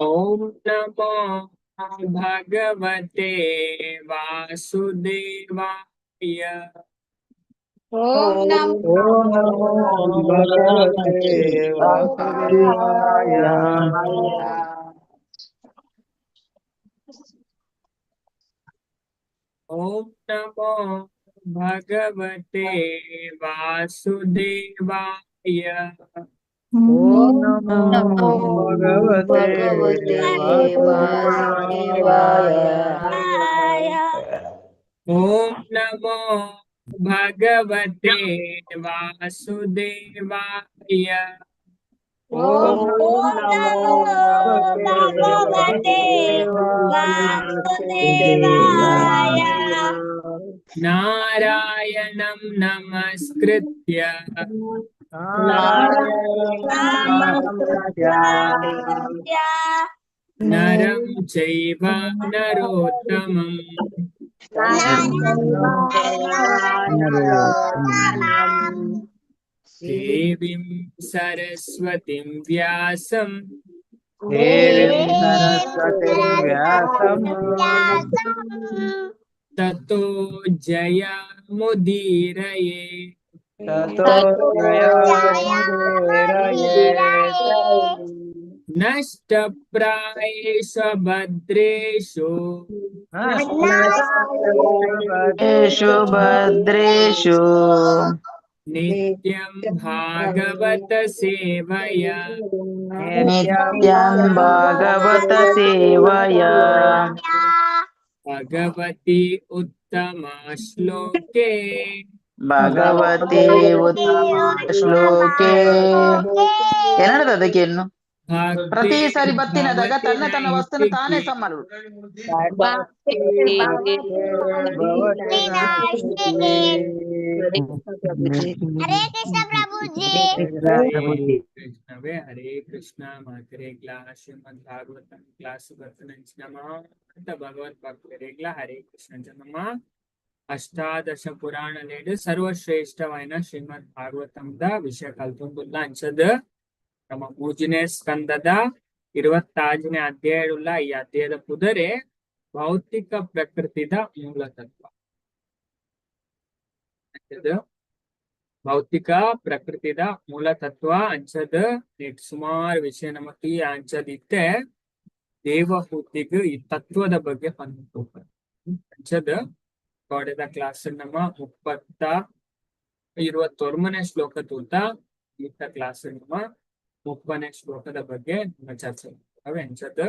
ಓಂ ನಮೋ ಭಗವತೆ ವಾಸುದೇವಾಯ. ಓಂ ನಮೋ ಓಂ ನಮೋ ಭಗವತೆ ವಾಸುದೇವಾಯ. ಓಂ ನಮೋ ಭಗವತೆ ವಾಸುದೇವಾಯ. ಓಂ ನಮೋ ಭಗವತೆ ಭಗವತೆ ವಾಸುದೇವಾಯ. ವಾಸುದೇವಾಯ. ಓಂ ನಮೋ ಭಗವತೆ ವಾಸುದೇವಾಯ. ಓಂ ಓಂ ನಮೋ ನಮೋ ಭಗವತೆ ಭಗವತೆ ವಾಸುದೇವಾಯ. ವಾಸುದೇವಾಯ. ನಾರಾಯಣಂ ನಮಸ್ಕೃತ್ಯ ನಾರಾಯಣ ನರಂ ಚೈವ ನರೋತ್ತಮಂ ದೇವೀಂ ಸರಸ್ವತಿಂ ವ್ಯಾಸಂ ದೇವೀಂ ಸರಸ್ವತಿಂ ವ್ಯಾಸಂ ತತೋ ಜಯಮುದೀರಯೇ. ತತೋ ಜಯಮುದೀರಯೇ. ನಷ್ಟಪ್ರಾಯೇಷು ಭದ್ರೇಷು ಭದ್ರೇಷು ಭದ್ರೇಷು ನಿತ್ಯಂ ಭಾಗವತ ಸೇವಯ ನಿತ್ಯಂ ಭಾಗವತ ಸೇವಯ ಭಗವತಿ ಉತ್ತಮ ಶ್ಲೋಕೆ ಭಗವತಿ ಉತ್ತಮ ಶ್ಲೋಕೆ. ಏನದ ಅದಕ್ಕೆ ಇನ್ನು ಪ್ರತಿ ಸಾರಿ ಬತ್ತಿನದಾಗ ತನ್ನ ತನ್ನ ವಸ್ತುನ ತಾನೇ ಸಮ್ಮಲು. ಹರೇ ಕೃಷ್ಣ ಪ್ರಭುಜಿ. ಹರೇ ಕೃಷ್ಣವೇ ಹರೇ ಕೃಷ್ಣ. ಮಾತರೇಗ್ಲ ಶ್ರೀಮದ್ ಭಾಗವತಂ ಕ್ಲಾಸ್ ಬರ್ತನಂಚಿನ ಮಾತ ಭಗವತ್ ಭಕ್ತರೇಗ್ಲ ಹರೇ ಕೃಷ್ಣ. ನಮ್ಮ ಅಷ್ಟಾದಶ ಪುರಾಣಲೇಡು ಸರ್ವಶ್ರೇಷ್ಠವಾಯಿನ ಶ್ರೀಮದ್ ಭಾಗವತಂದ ವಿಷಯ ಕಲ್ತೊಂದುಲ್ಲ. ಅಂಚದ ನಮ್ಮ ಮೂಜನೇ ಸ್ಕಂದದ 26ನೇ ಅಧ್ಯಾಯ. ಈ ಅಧ್ಯಾಯದ ಪುದರೆ ಭೌತಿಕ ಪ್ರಕೃತಿದ ಮೂಲತತ್ವ. ಅಂಚದ ಭೌತಿಕ ಪ್ರಕೃತಿದ ಮೂಲತತ್ವ ಅಂಚದ ಸುಮಾರು ವಿಷಯ ನಮಕ್ ಈ ಅಂಚದ ಇತ್ತೆ ದೇವಹೂತಿಗ್ ಈ ತತ್ವದ ಬಗ್ಗೆ ಪಂದು ಅಂಚದ ಕೋಡೆದ ಕ್ಲಾಸ್ ನಮ್ಮ 29ನೇ ಶ್ಲೋಕ ತೂತ. ಈತ ಕ್ಲಾಸ್ ನಮ್ಮ 30ನೇ ಶ್ಲೋಕದ ಬಗ್ಗೆ ನಮ್ಮ ಚರ್ಚೆ. ಅವೆ ಅಂಚದ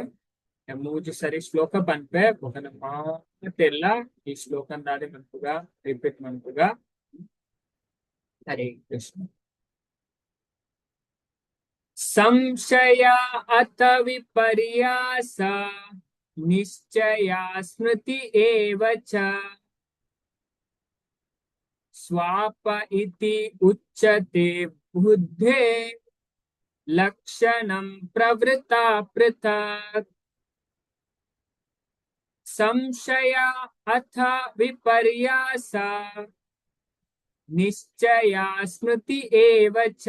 ಮೂಜಿ ಸರಿ ಶ್ಲೋಕ ಪನ್ಪೆ ಬೊಕ ಮಾತೆಲ್ಲ ಈ ಶ್ಲೋಕಂದಾದೆ ಮನ್ಪುಗ, ರಿಪೀಟ್ ಮನ್ಪುಗ. ಹರೇ ಕೃಷ್ಣ. ಸಂಶಯ ಅಥ ವಿಪರ್ಯಾಸ ನಿಶ್ಚಯ ಸ್ಮೃತಿ ಏವ ಚ ಸ್ವಾಪ ಇತಿ ಉಚ್ಯತೆ ಬುದ್ಧೇ ಲಕ್ಷಣಂ ಪ್ರವೃತ ಪೃಥಕ್. ಸಂಶಯ ಅಥ ವಿಪರ್ಯಾಸ ನಿಶ್ಚಯ ಸ್ಮೃತಿ ಏವ ಚ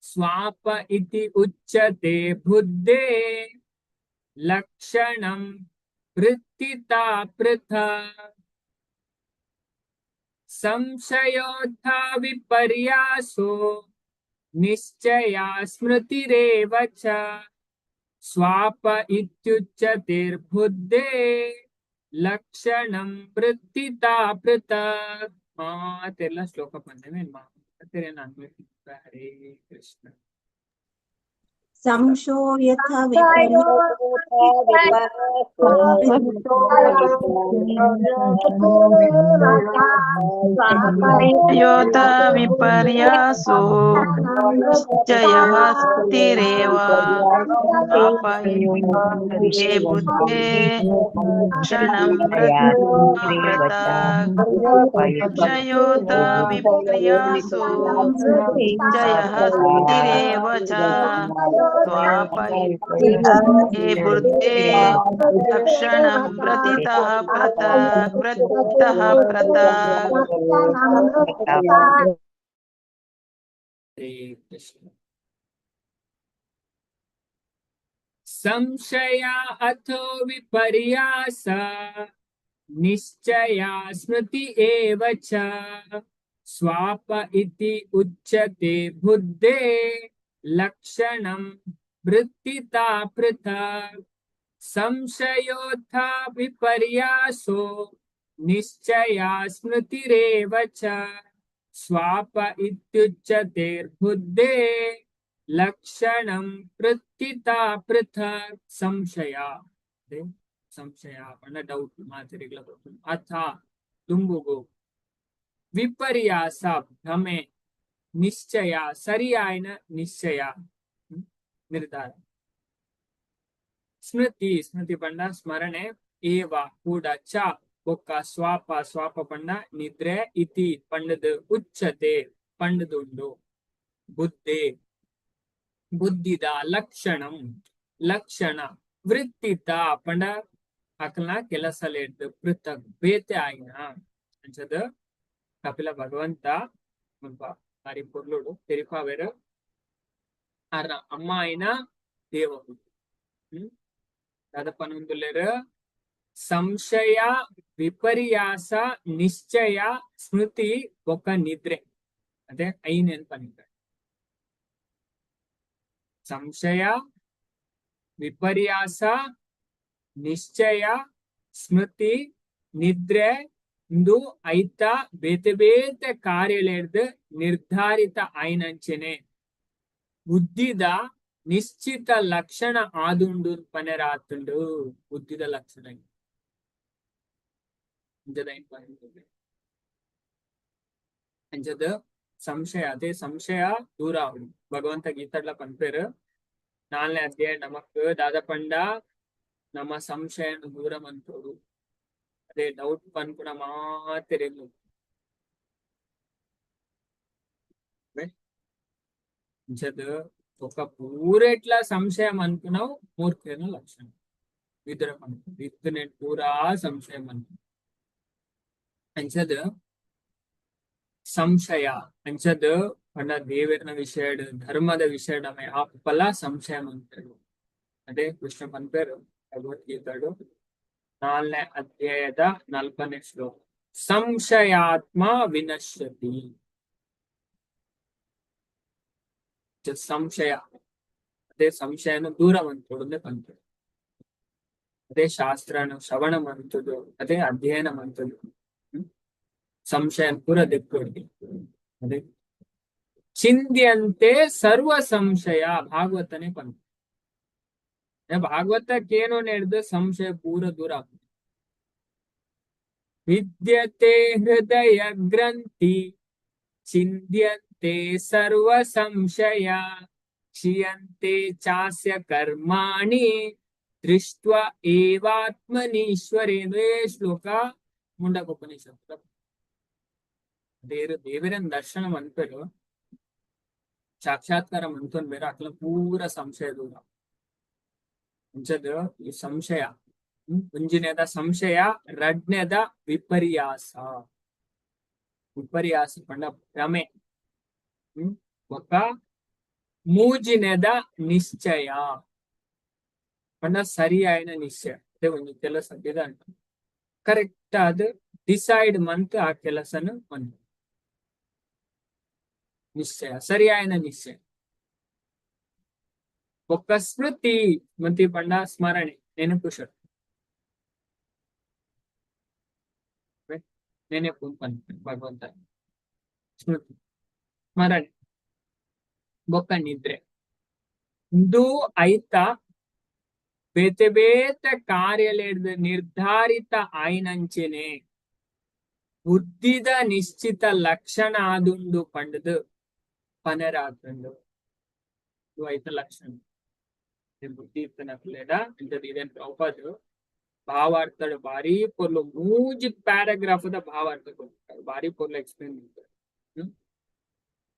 ಸ್ವಾಪ ಇತಿ ಉಚ್ಯತೆ ಬುದ್ಧೇ ಲಕ್ಷಣಂ ವೃತ್ತಿತಾ ಪೃಥಕ್. ಸಂಶಯೋತ್ಥ ವಿಪರ್ಯಾಸೋ ನಿಶ್ಚಯ ಸ್ಮೃತಿರೇವ ಚ ಸ್ವಾಪ ಇತ್ಯುಚ್ಯತೆರ್ಬುದ್ಧೇ ಲಕ್ಷಣಂ ವೃತ್ತಿತಾ ಪೃಥಕ್. ಮಾತೆಲ್ಲ ಶ್ಲೋಕ ಬಂದೇವೆ ಮಾತೆಲ್ಲ. ಹರೇ ಕೃಷ್ಣ. ಸಂಶೋ ಯಥ ಯೋತ ವಿಪರ್ಯಾಸೋ ನಿಶ್ಚಯಃ ಸ್ಥಿರೇವ ಪಾಪೈತೆ ಬುದ್ಧೇ ಕ್ಷಣಂ ಸಂಶಯೋತ ವಿಪರ್ಯಾಸೋ ನಿಶ್ಚಯಃ ಸ್ಥಿರೇವ ಚ ಸ್ವಾಪೈತೆ ಬುದ್ಧೇ ಲಕ್ಷಣಂ ಪ್ರತಿತಃ ಪೃಥಕ್ ಪ್ರತಿತಃ ಪೃಥಕ್. ಹರೇ ಕೃಷ್ಣ. ಸಂಶಯ ಅಥೋ ವಿಪರ್ಯಾಸ ನಿಶ್ಚಯ ಸ್ಮೃತಿ ಏವ ಚ ಸ್ವಾಪ ಇತಿ ಉಚ್ಯತೆ ಬುದ್ಧೇ ಲಕ್ಷಣಂ ವೃತ್ತಿತಾ ಪೃಥಕ್. ಸಂಶಯೋಥ ವಿಪರ್ಯಾಸೋ ನಿಶ್ಚಯ ಸ್ಮೃತಿರೇವ ಚ ಸ್ವಾಪ ಇತ್ಯುಚ್ಯತೆರ್ಬುದ್ಧೇ ಲಕ್ಷಣಂ ವೃತ್ತಿತಾ ಪೃಥಕ್. ಸಂಶಯ, ಅದೇ ಸಂಶಯ ಪಂಡ ಡೌಟ್ ಮಾತೆರೆಗ್ಲ ಗೊತ್ತುಂಡು. ಅಥ ದುಂಬುಗು, ವಿಪರ್ಯಾಸ ಭ್ರಮೆ, ನಿಶ್ಚಯ ಸರಿಯಾಯಿನ ನಿಶ್ಚಯ, ನಿರ್ಧಾರ, ಸ್ಮೃತಿ, ಸ್ಮೃತಿ ಪಂಡ ಸ್ಮರಣೆ, ಏವ ಕೂಡ, ಚ ಬೊಕ್ಕ, ಸ್ವಾಪ, ಸ್ವಾಪ ಪಂಡ ನಿದ್ರೆ, ಇತಿ ಪಂಡದು, ಉಚ್ಚತೆ ಪಂಡದುಂಡು, ಬುದ್ಧಿ ಬುದ್ಧಿದ, ಲಕ್ಷಣಂ ಲಕ್ಷಣ, ವೃತ್ತಿತ ಪಂಡ ಅಕಲ್ನ ಕೆಲಸಲೆಡ್ದ್, ಪೃಥಕ್ ಬೇತೆ ಆಯಿನ. ಅಂಚದ ಕಪಿಲ ಭಗವಂತ ಮುಲ್ಪ ಬಾರಿ ಪೊರ್ಲುಡು ತೆರಿಪಾವೆರ್ ಆರ್ನ ಅಮ್ಮ ಆಯಿನ ದೇವಹೂತಿ. ದಾದ ಪನೊಂದುಲ್ಲೆರ್? ಸಂಶಯ, ವಿಪರ್ಯಾಸ, ನಿಶ್ಚಯ, ಸ್ಮೃತಿ ಬೊಕ್ಕ ನಿದ್ರೆ. ಅದೇ ಐನ್ ಪನ್ಪೆ. ಸಂಶಯ, ವಿಪರ್ಯಾಸ, ನಿಶ್ಚಯ, ಸ್ಮೃತಿ, ನಿದ್ರೆ ಇಂದು ಐತ ಬೇತೆ ಬೇತೆ ಕಾರ್ಯಲೆಡ್ದ್ ನಿರ್ಧಾರಿತ ಆಯಿನಂಚೆನೆ ಬುದ್ಧಿದ ನಿಶ್ಚಿತ ಲಕ್ಷಣ ಆದುಂಡು ಪನೆರಾತುಂಡು. ಬುದ್ಧಿದ ಲಕ್ಷಣ ಇಂಚದ ಐನ್ ಪನೊಂದುಲ್ಲೆ. ಅಂಚದ ಸಂಶಯ, ಅದೇ ಸಂಶಯ ದೂರ ಆವೊಡು. ಭಗವಂತ ಗೀತಡ್ಲ ಪನ್ಪೆರ್, ನಾಲ್ನೇ ಅಧ್ಯಾಯ ನಮಕ್ ದಾದ ಪಂಡ ನಮ್ಮ ಸಂಶಯನು ದೂರ ಮನ್ಪೊಡು. ಅದೇ ಡೌಟ್ ಪನ್ಪುನ ಮಾತೆರೆಗ್ಲ ಅಂಚದ ఒక ಪೂರೆಟ್ಲ ಸಂಶಯ ಮನ್ಪುನವು ಮೂರ್ಖನ ಲಕ್ಷಣ. ವಿದುರ ಪನ್ಪುನ ಇತ್ತುನೆಟ್ ಪೂರಾ ಸಂಶಯ ಮನ್ಪು. ಅಂಚದ ಸಂಶಯ ಅಂಚದ ಪಂಡ ದೇವೆರ್ನ ವಿಷಯಡ್, ಧರ್ಮದ ವಿಷಯಡ್ ಅಮೆ ಆಪಲ ಸಂಶಯ ಮನ್ಪೆರ್. ಅದೇ ಕೃಷ್ಣ ಪನ್ಪೆರ್ ಭಗವದ್ಗೀತಾಡು ನಾಲ್ನೇ ಅಧ್ಯಾಯದ 4ನೇ ಶ್ಲೋಕ, ಸಂಶಯಾತ್ಮ ವಿನಶ್ಯತಿ. ಸಂಶಯ, ಅದೇ ಸಂಶಯನ ದೂರ ಮನ್ಪೊಡು ಪನ್ಪೆರ್. ಅದೇ ಶಾಸ್ತ್ರನು ಶ್ರವಣ ಮಂತುದು, ಅದೇ ಅಧ್ಯಯನ ಮಂತುದು ಸಂಶಯ ಪೂರ ದೆಕ್ಕೊಡು. ಅದೇ ಚಿಂದ್ಯಂತೆ ಸರ್ವ ಸಂಶಯ ಭಾಗವತನೇ ಪನ್ಪೆ. ಭಾಗವತಕ್ಕೇನೋ ನಡೆದು ಸಂಶಯ ಪೂರ ದೂರ ಆಗ್ತದೆ. ವಿದ್ಯತೆ ಹೃದಯ ಗ್ರಂಥಿ ಚಿಂದ್ಯಂತೆ ಸರ್ವ ಸಂಶಯ ಕ್ಷೀಯಂತೆ ಚಾಸ್ಯ ಕರ್ಮಾಣಿ ದೃಷ್ಟ್ವಾ ಏವಾತ್ಮನೀಶ್ವರೇಂದ್ರೇ. ಶ್ಲೋಕ ಮುಂಡಕೋಪನಿಷತ್. ದೇವರು ದೇವರನ್ ದರ್ಶನ ಮನ್ಪೆರು, ಸಾಕ್ಷಾತ್ಕಾರ ಮಂತೊನ್ ಬೇರೆ ಅಕ್ಲ ಪೂರ ಸಂಶಯ ದೂರ. ಅಂಚದ ಈ ಸಂಶಯ, ಒಂಜಿನೇದ ಸಂಶಯ, ರಡ್ನೇದ ವಿಪರ್ಯಾಸ. ವಿಪರ್ಯಾಸ ಪಂಡ ಭ್ರಮೆ. ಬೊಕ್ಕ ಮೂಜಿನೆದ ನಿಶ್ಚಯ ಪಂಡ ಸರಿಯಾಯಿನ ನಿಶ್ಚಯ. ಅದೇ ಒಂಜಿ ಕೆಲಸ ವಿಧಾನ ಕರೆಕ್ಟ್ ಆದ್ ಡಿಸೈಡ್ ಮಂತ್ ಆ ಕೆಲಸನ ಮಂತ್ ನಿಶ್ಚಯ, ಸರಿಯಾಯಿನ ನಿಶ್ಚಯ. ಬೊಕ್ಕ ಸ್ಮೃತಿ, ಸ್ಮೃತಿ ಪಂಡ ಸ್ಮರಣೆ, ನೆನಪು ಶಕ್ತಿ, ನೆನಪು ಪನ್ಪೆ ಭಗವಂತ. ಸ್ಮೃತಿ, ಸ್ಮರಣೆ, ಬೊಕ್ಕ ನಿದ್ರೆ ಇಂದು ಐತ ಬೇತೆ ಬೇತೆ ಕಾರ್ಯಲೆಡ್ದ್ ನಿರ್ಧಾರಿತ ಆಯಿನಂಚೆನೆ ಬುದ್ಧಿದ ನಿಶ್ಚಿತ ಲಕ್ಷಣ ಆದುಂಡು ಪಂಡದು ಪನೆರಾತುಂಡು. ಇದು ಐತ ಲಕ್ಷಣ ಬುದ್ಧಿ ಇತ್ತನಕ್ಲೆಡ. ಇಂಥದ್ದು ಇದೇನ್ ಪ್ರಭುಪಾದರು ಭಾವಾರ್ಥಡು ಬಾರಿ ಪೊರ್ಲು ಮೂಜಿ ಪ್ಯಾರಾಗ್ರಾಫ್ ದ ಭಾವಾರ್ಥ ಕೊಡ್ತಾರೆ, ಬಾರಿ ಪೊರ್ಲು ಎಕ್ಸ್ಪ್ಲೇನ್ ಮಾಡ್ತಾರೆ.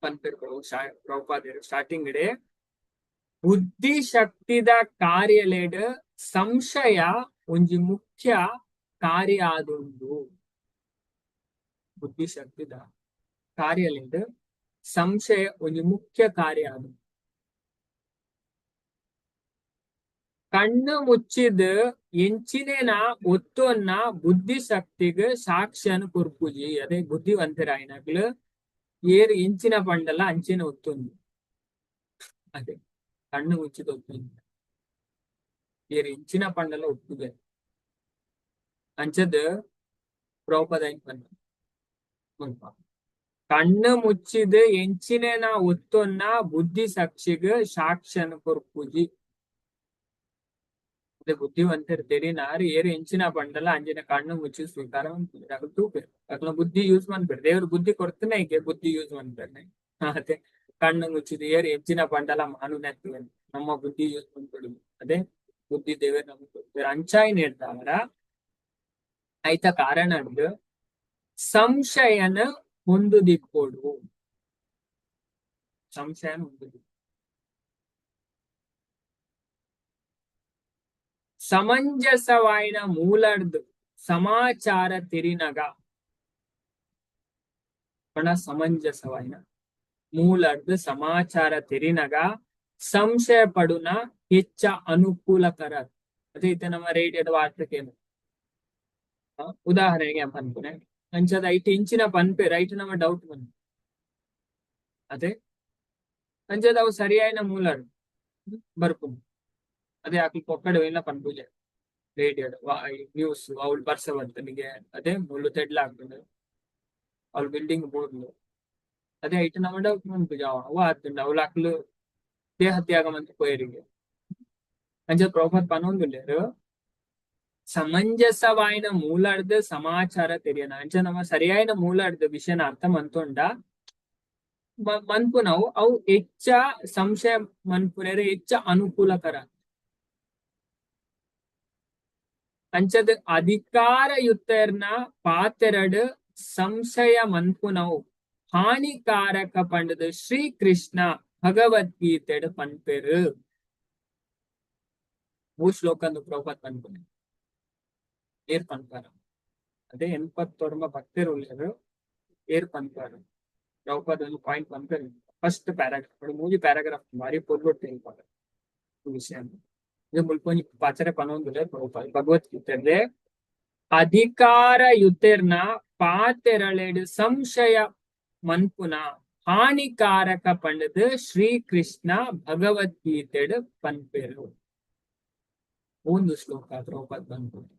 ಪನ್ಪೆರ್ ಪ್ರಭುಪಾದರು ಸ್ಟಾರ್ಟಿಂಗ್ ಇಡೆ ಬುದ್ಧಿ ಶಕ್ತಿದ ಕಾರ್ಯಲೆಡ್ ಸಂಶಯ ಒಂಜಿ ಮುಖ್ಯ ಕಾರ್ಯ ಆದುಂಡು. ಬುದ್ಧಿ ಶಕ್ತಿದ ಕಾರ್ಯಲೆಡ್ ಸಂಶಯ ಒಂಜಿ ಮುಖ್ಯ ಕಾರ್ಯ ಆದುಂಡು. ಕಣ್ಣು ಮುಚ್ಚಿದ ಎಂಚಿನೇನ ಒತ್ತೊನ್ನ ಬುದ್ಧಿಶಕ್ತಿಗ್ ಸಾಕ್ಷ್ಯನು ಕೊರ್ಪುಜಿ. ಅದೇ ಬುದ್ಧಿವಂತರಾಯಿನಕ್ಲು ಏರು ಇಂಚಿನ ಪಂಡಲ ಅಂಚಿನ ಒತ್ತೊಂದು. ಅದೇ ಕಣ್ಣು ಮುಚ್ಚಿದ ಒತ್ತೊಂದು, ಏರು ಇಂಚಿನ ಪಂಡಲ ಒಪ್ಪುದೆ. ಅಂಚದ ಪ್ರಭುಪಾದ ಪಂಡ ಮುಲ್ಪ ಕಣ್ಣು ಮುಚ್ಚಿದ ಎಂಚಿನೇನ ಒತ್ತೊನ್ನ ಬುದ್ಧಿ ಸಾಕ್ಷಿಗ್ ಸಾಕ್ಷ್ಯನು ಕೊರ್ಪುಜಿ. ಅದೇ ಬುದ್ಧಿವಂತರು ತೆರಿನಾರು ಏರು ಎಂಚಿನ ಪಂಡಲ ಅಂಚಿನ ಕಣ್ಣು ಮುಚ್ಚಿ ಸ್ವೀಕಾರ ಮನ್ಪುಜೆರ್. ಅಕುಲು ತೂಪೆರ್, ಅಕ್ಲ ಬುದ್ಧಿ ಯೂಸ್ ಮನ್ಪೆರ್. ದೇವ್ರ ಬುದ್ಧಿ ಕೊರ್ತನೆ ಐಕೆ ಬುದ್ಧಿ ಯೂಸ್ ಮನ್ಪೆರ್. ಅದೇ ಕಣ್ಣು ಮುಚ್ಚಿದ ಏರು ಎಂಚಿನ ಪಂಡಲ ಮಾನು ನಮ್ಮ ಬುದ್ಧಿ ಯೂಸ್ ಮನ್ಪೊಡು. ಅದೇ ಬುದ್ಧಿ ದೇವರು ನಮಗೆ ಕೊಡ್ತಾರೆ. ಅಂಚಾಯಿ ನೇಡ್ದವರ ಐತ ಕಾರಣ ಸಂಶಯನ ಹೊಂದುದಿಪ್ಪೊಡು, ಸಂಶಯನ ಹೊಂದುದಿ. ಸಮಂಜಸವಾಯಿನ ಮೂಲರ್ದು ಸಮಾಚಾರ ತೆರಿನಗ ಪಣ ಸಮಂಜಸವಾಯಿನ ಮೂಲರ್ದು ಸಮಾಚಾರ ತೆರಿನಗ ಸಂಶಯ ಪಡುನ ಹೆಚ್ಚ ಅನುಕೂಲಕರ. ಅದೇ ಇತ್ತೆ ನಮ್ಮ ರೇಡಿಯೋದ ವಾರ್ತೆಕೇನು ಉದಾಹರಣೆಗೆ ಪನ್ಪುನೆ ಅಂಚದ ಐಟ್ ಇಂಚಿನ ಪನ್ಪೆ ರೈಟ್ ನಮ್ಮ ಡೌಟ್ ಬಂದು. ಅದೇ ಅಂಚದ ಅವು ಸರಿಯಾಯಿನ ಮೂಲ ಬರ್ಪುಂಡು. ಅದೇ ಅಕ್ಲು ಪೊಕ್ಕಡೆ ಇಲ್ಲ ಪನ್ಪುಜೆ ರೇಡಿಯೋ ನ್ಯೂಸ್ ಅವಳು ಬರ್ಸ ಬರ್ತನಿಗೆ. ಅದೇ ಮುಳ್ಳು ತೆಡ್ಲ ಆಗ್ತದೆ, ಅವಳು ಬಿಲ್ಡಿಂಗ್ ಬೋರ್ಡ್ಲು. ಅದೇ ಐಟ್ ನಮ್ಮ ಡೌಟ್ ಮನ್ಪುಜ ಅವ ಆತುಂಡು ಅವಳು ಅಕ್ಲು ದೇಹ ತ್ಯಾಗ ಮಂತ್ ಪೋಯರಿಗೆ. ಅಂಚ ಪ್ರಭುಪಾದ್ ಪನೊಂದುಲ್ಲೆರ್ ಸಮಂಜಸವಾಯಿನ ಮೂಲಾರ್ದ ಸಮಾಚಾರ ತೆರಿಯನ. ಅಂಚ ನಮ್ಮ ಸರಿಯಾಯಿನ ಮೂಲಾರ್ದ ವಿಷಯನ ಅರ್ಥ ಮಂತೊಂಡ ಮನ್ಪುನವು ಅವು ಹೆಚ್ಚ ಸಂಶಯ ಮನ್ಪುನೇರೆ ಹೆಚ್ಚ ಅನುಕೂಲಕರ. ಅಂಚದ ಅಧಿಕಾರಯುಕ್ತರ್ನ ಪಾತೆರಡು ಸಂಶಯ ಮನ್ಪುನವು ಹಾನಿಕಾರಕ ಪಂಡದು ಶ್ರೀಕೃಷ್ಣ ಭಗವದ್ಗೀತೆಡ್ ಪನ್ಪೆರು. ಮೂರು ಶ್ಲೋಕಂದು ಪ್ರಭುಪಾದ್ ಪನ್ಪುನೆ ಏರ್ ಪನ್ಪಾರ. ಅದೇ 89 ಭಕ್ತರು ಉಲ್ಲೆರ್ ಏರ್ ಪನ್ಪಾರ. ಪ್ರಭುಪಾದ್ ಒಂದು ಪಾಯಿಂಟ್ ಪನ್ಪೆರ್. ಫಸ್ಟ್ ಪ್ಯಾರಾಗ್ರಾಫ್ ಮೂಜಿ ಪ್ಯಾರಾಗ್ರಾಫ್ ಬಾರಿ ಪೊರ್ಲುಡ್ ತೆರಿಪಾರ ವಿಷಯ. ಇದು ಮುಲ್ಪ ಒಂಜಿ ಪಾಚರೆ ಪನೊಂದುಲ್ಲೆರ್ ಪ್ರಭುಪಾದ್ ಭಗವದ್ಗೀತೆಡ್ ಅಧಿಕಾರಯುತೆರ್ನ ಪಾತೆರಳೆಡ್ ಸಂಶಯ ಮನ್ಪುನ ಹಾನಿಕಾರಕ ಪಂಡದು ಶ್ರೀಕೃಷ್ಣ ಭಗವದ್ಗೀತೆಡ್ ಪನ್ಪೆರು. ಒಂದು ಶ್ಲೋಕ ಪ್ರಭುಪಾದ್ ಪನ್ಪುನೆ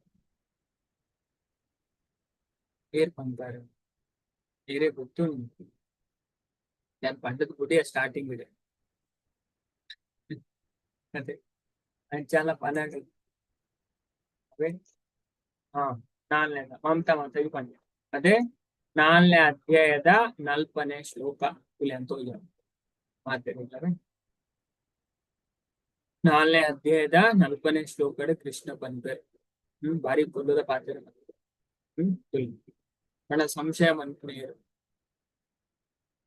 ಏರ್ ಪನ್ಪಾರು ಏರೇ ಗೊತ್ತುಂಡು. ಯಾನ್ ಪಂಡದ್ ಗುಡಿಯ ಸ್ಟಾರ್ಟಿಂಗ್ ಇದೆ. ಅದೇ ಅಂಚಾಲ ಪನಡ್ ಅವೇ. ಹಾ, ನಾಲ್ನೇ ಮಮತಾ ಮಾತಾಗಿ ಪಂಡ. ಅದೇ ನಾಲ್ನೇ ಅಧ್ಯಾಯದ 4ನೇ ಶ್ಲೋಕ ಇಲ್ಲಿ ಅಂತ ಮಾತಾಡಿದ್ದಾರೆ. 4ನೇ ಅಧ್ಯಾಯದ 4ನೇ ಶ್ಲೋಕಡ್ ಕೃಷ್ಣ ಪನ್ಪೆರ್. ಬಾರಿ ಪೊರ್ಲುದ ಪಾತೆರ. ಪಂಡ ಸಂಶಯ ಮನ್ಪುನೇರು.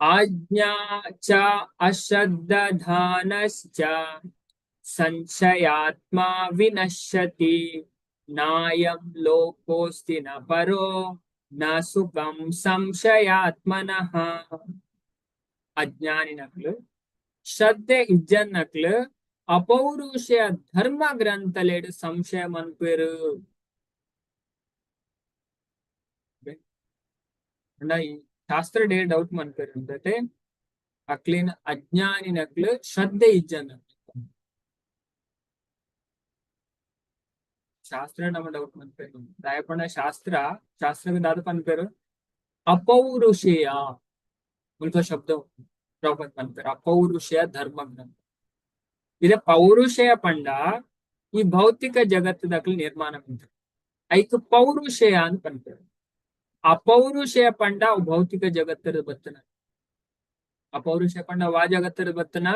ಆಜ್ಞಾ ಚ ಅಶ್ರದ್ಧಧಾನಶ್ಚ ಸಂಶಯಾತ್ಮಾ ವಿನಶ್ಯತಿ ನಾಯಂ ಲೋಕೋಸ್ತಿ ನ ಪರೋ ನ ಸುಖಂ ಸಂಶಯಾತ್ಮನಃ. ಅಜ್ಞಾನಿನಕ್ಲು ಶ್ರದ್ಧೆ ಇಜ್ಜನ್ನಕ್ಲು ಅಪೌರುಷಯ ಧರ್ಮ ಗ್ರಂಥಲೆಡ್ ಸಂಶಯ ಮನ್ಪೆರು. ಪಂಡ ಈ ಶಾಸ್ತ್ರ ಡೇ ಡೌಟ್ ಮನ್ಪೆರು ಅಂದತೆ ಅಕ್ಲಿನ ಅಜ್ಞಾನಿನಕ್ಲು ಶ್ರದ್ಧೆ ಇಜ್ಜನ್ನಕ್ಲು ಶಾಸ್ತ್ರ ನಮ್ಮ ಡೌಟ್ ಮನ್ಪೆರು. ದಾಯಪಂಡ ಶಾಸ್ತ್ರ ಶಾಸ್ತ್ರ ದಾದ ಪನ್ಪೆರು ಅಪೌರುಷೇಯ ಮುಲ್ಪ ಶಬ್ದ ಪ್ರಭುಪಾದ್ ಪನ್ಪೆರು ಅಪೌರುಷೇಯ ಧರ್ಮ ಗ್ರಂಥ. ಇದೆ ಪೌರುಷೇಯ ಪಂಡ ಈ ಭೌತಿಕ ಜಗತ್ತದಕ್ಲು ನಿರ್ಮಾಣ ಮಂತ್ರು ಐಕ್ ಪೌರುಷೇಯ ಅಂತ ಪನ್ಪೆರು. ಅಪೌರುಷೇಯ ಪಂಡ ಅವು ಭೌತಿಕ ಜಗತ್ತರ ಬತ್ತನ. ಅಪೌರುಷೇಯ ಪಂಡ ವಾ ಜಗತ್ತರ ಬತ್ತನ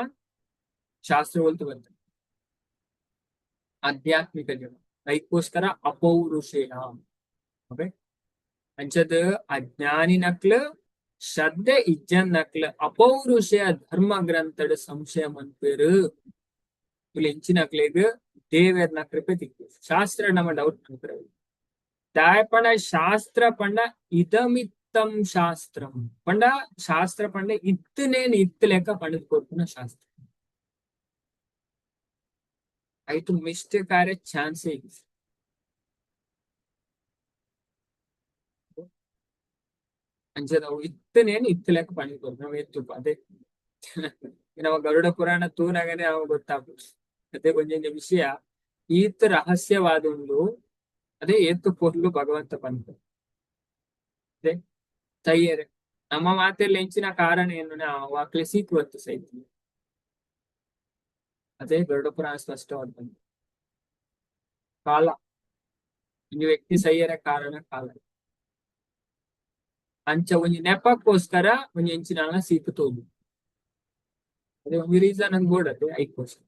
ಶಾಸ್ತ್ರ ಒಲ್ತು ಬತ್ತನ ಆಧ್ಯಾತ್ಮಿಕ ಜಗತ್. ಐಕ್ಕೋಸ್ಕರ ಅಪೌರುಷೇಯ. ಓಕೆ, ಅಂಚದ ಅಜ್ಞಾನಿನಕ್ಲು ಶ್ರದ್ಧೆ ಇಜ್ಜನ್ನಕ್ಲು ಅಪೌರುಷೇಯ ಧರ್ಮ ಗ್ರಂಥಡ್ ಸಂಶಯ ಮನ್ಪೆರು. ಇಲ್ಲಿ ಎಂಚಿನಕ್ಲೆಗ್ ದೇವೆರ್ನ ಕೃಪೆ ತಿಕ್ಕು ಶಾಸ್ತ್ರ ನಮ್ಮ ಡೌಟ್ ಮನ್ಪೆರು. ದಾಯಪಂಡ ಶಾಸ್ತ್ರ ಪಂಡ ಇದಮಿತ್ತಂ ಶಾಸ್ತ್ರಂ ಪಂಡ ಶಾಸ್ತ್ರ ಪಂಡ ಇತ್ತನೇನ್ ಇತ್ತು ಲೆಕ್ಕ ಪಂಡದ್ ಕೊರ್ಪುನ ಶಾಸ್ತ್ರ. ಐತು ಮಿಸ್ಟೇಕ್ ಆರೆ ಚಾನ್ಸ್ ಇಜ್ಜಿ. ಅಂಚದ ಅವು ಇತ್ತನೇನು ಇತ್ತಲೆಕ್ಕ ಪಣಿ ನಾವು ಎತ್ತು ಅದೇ ನಮ್ಮ ಗರುಡ ಪುರಾಣ ತೂನಗನೆ ಅವು ಗೊತ್ತಾಪುಜಿ. ಅದೇ ಒಂಜೊಂಜಿ ವಿಷಯ ಈತ್ ರಹಸ್ಯವಾದುಂಡು, ಅದೇ ಏತ್ ಪೊರ್ಲು ಭಗವಂತ ಪನ್ಪೆ. ಅದೇ ತಯ್ಯರೆ ನಮ್ಮ ಮಾತೆಲ್ಲ ಎಂಚಿನ ಕಾರಣ ಏನು ಅವು ಅಕ್ಲೆ ಸೀತು ಸೈತ. ಅದೇ ಗರುಡ ಪುರಾಣ ಸ್ಪಷ್ಟವಾದ ಬಂತು. ಕಾಲ ಒಂಜಿ ವ್ಯಕ್ತಿ ಸೈಯರ ಕಾರಣ ಕಾಲ. ಅಂಚ ಒಂಜಿ ನೆಪಕ್ಕೋಸ್ಕರ ಒಂಜಿ ಎಂಚಿನ ಸೀಕು ತೋದು, ಅದೇ ಒಂಜಿ ರೀಸನ್ ಅಂದ್ ಬೋರ್ಡ್ ಅದೇ ಐಕ್ಕೋಸ್ಕರ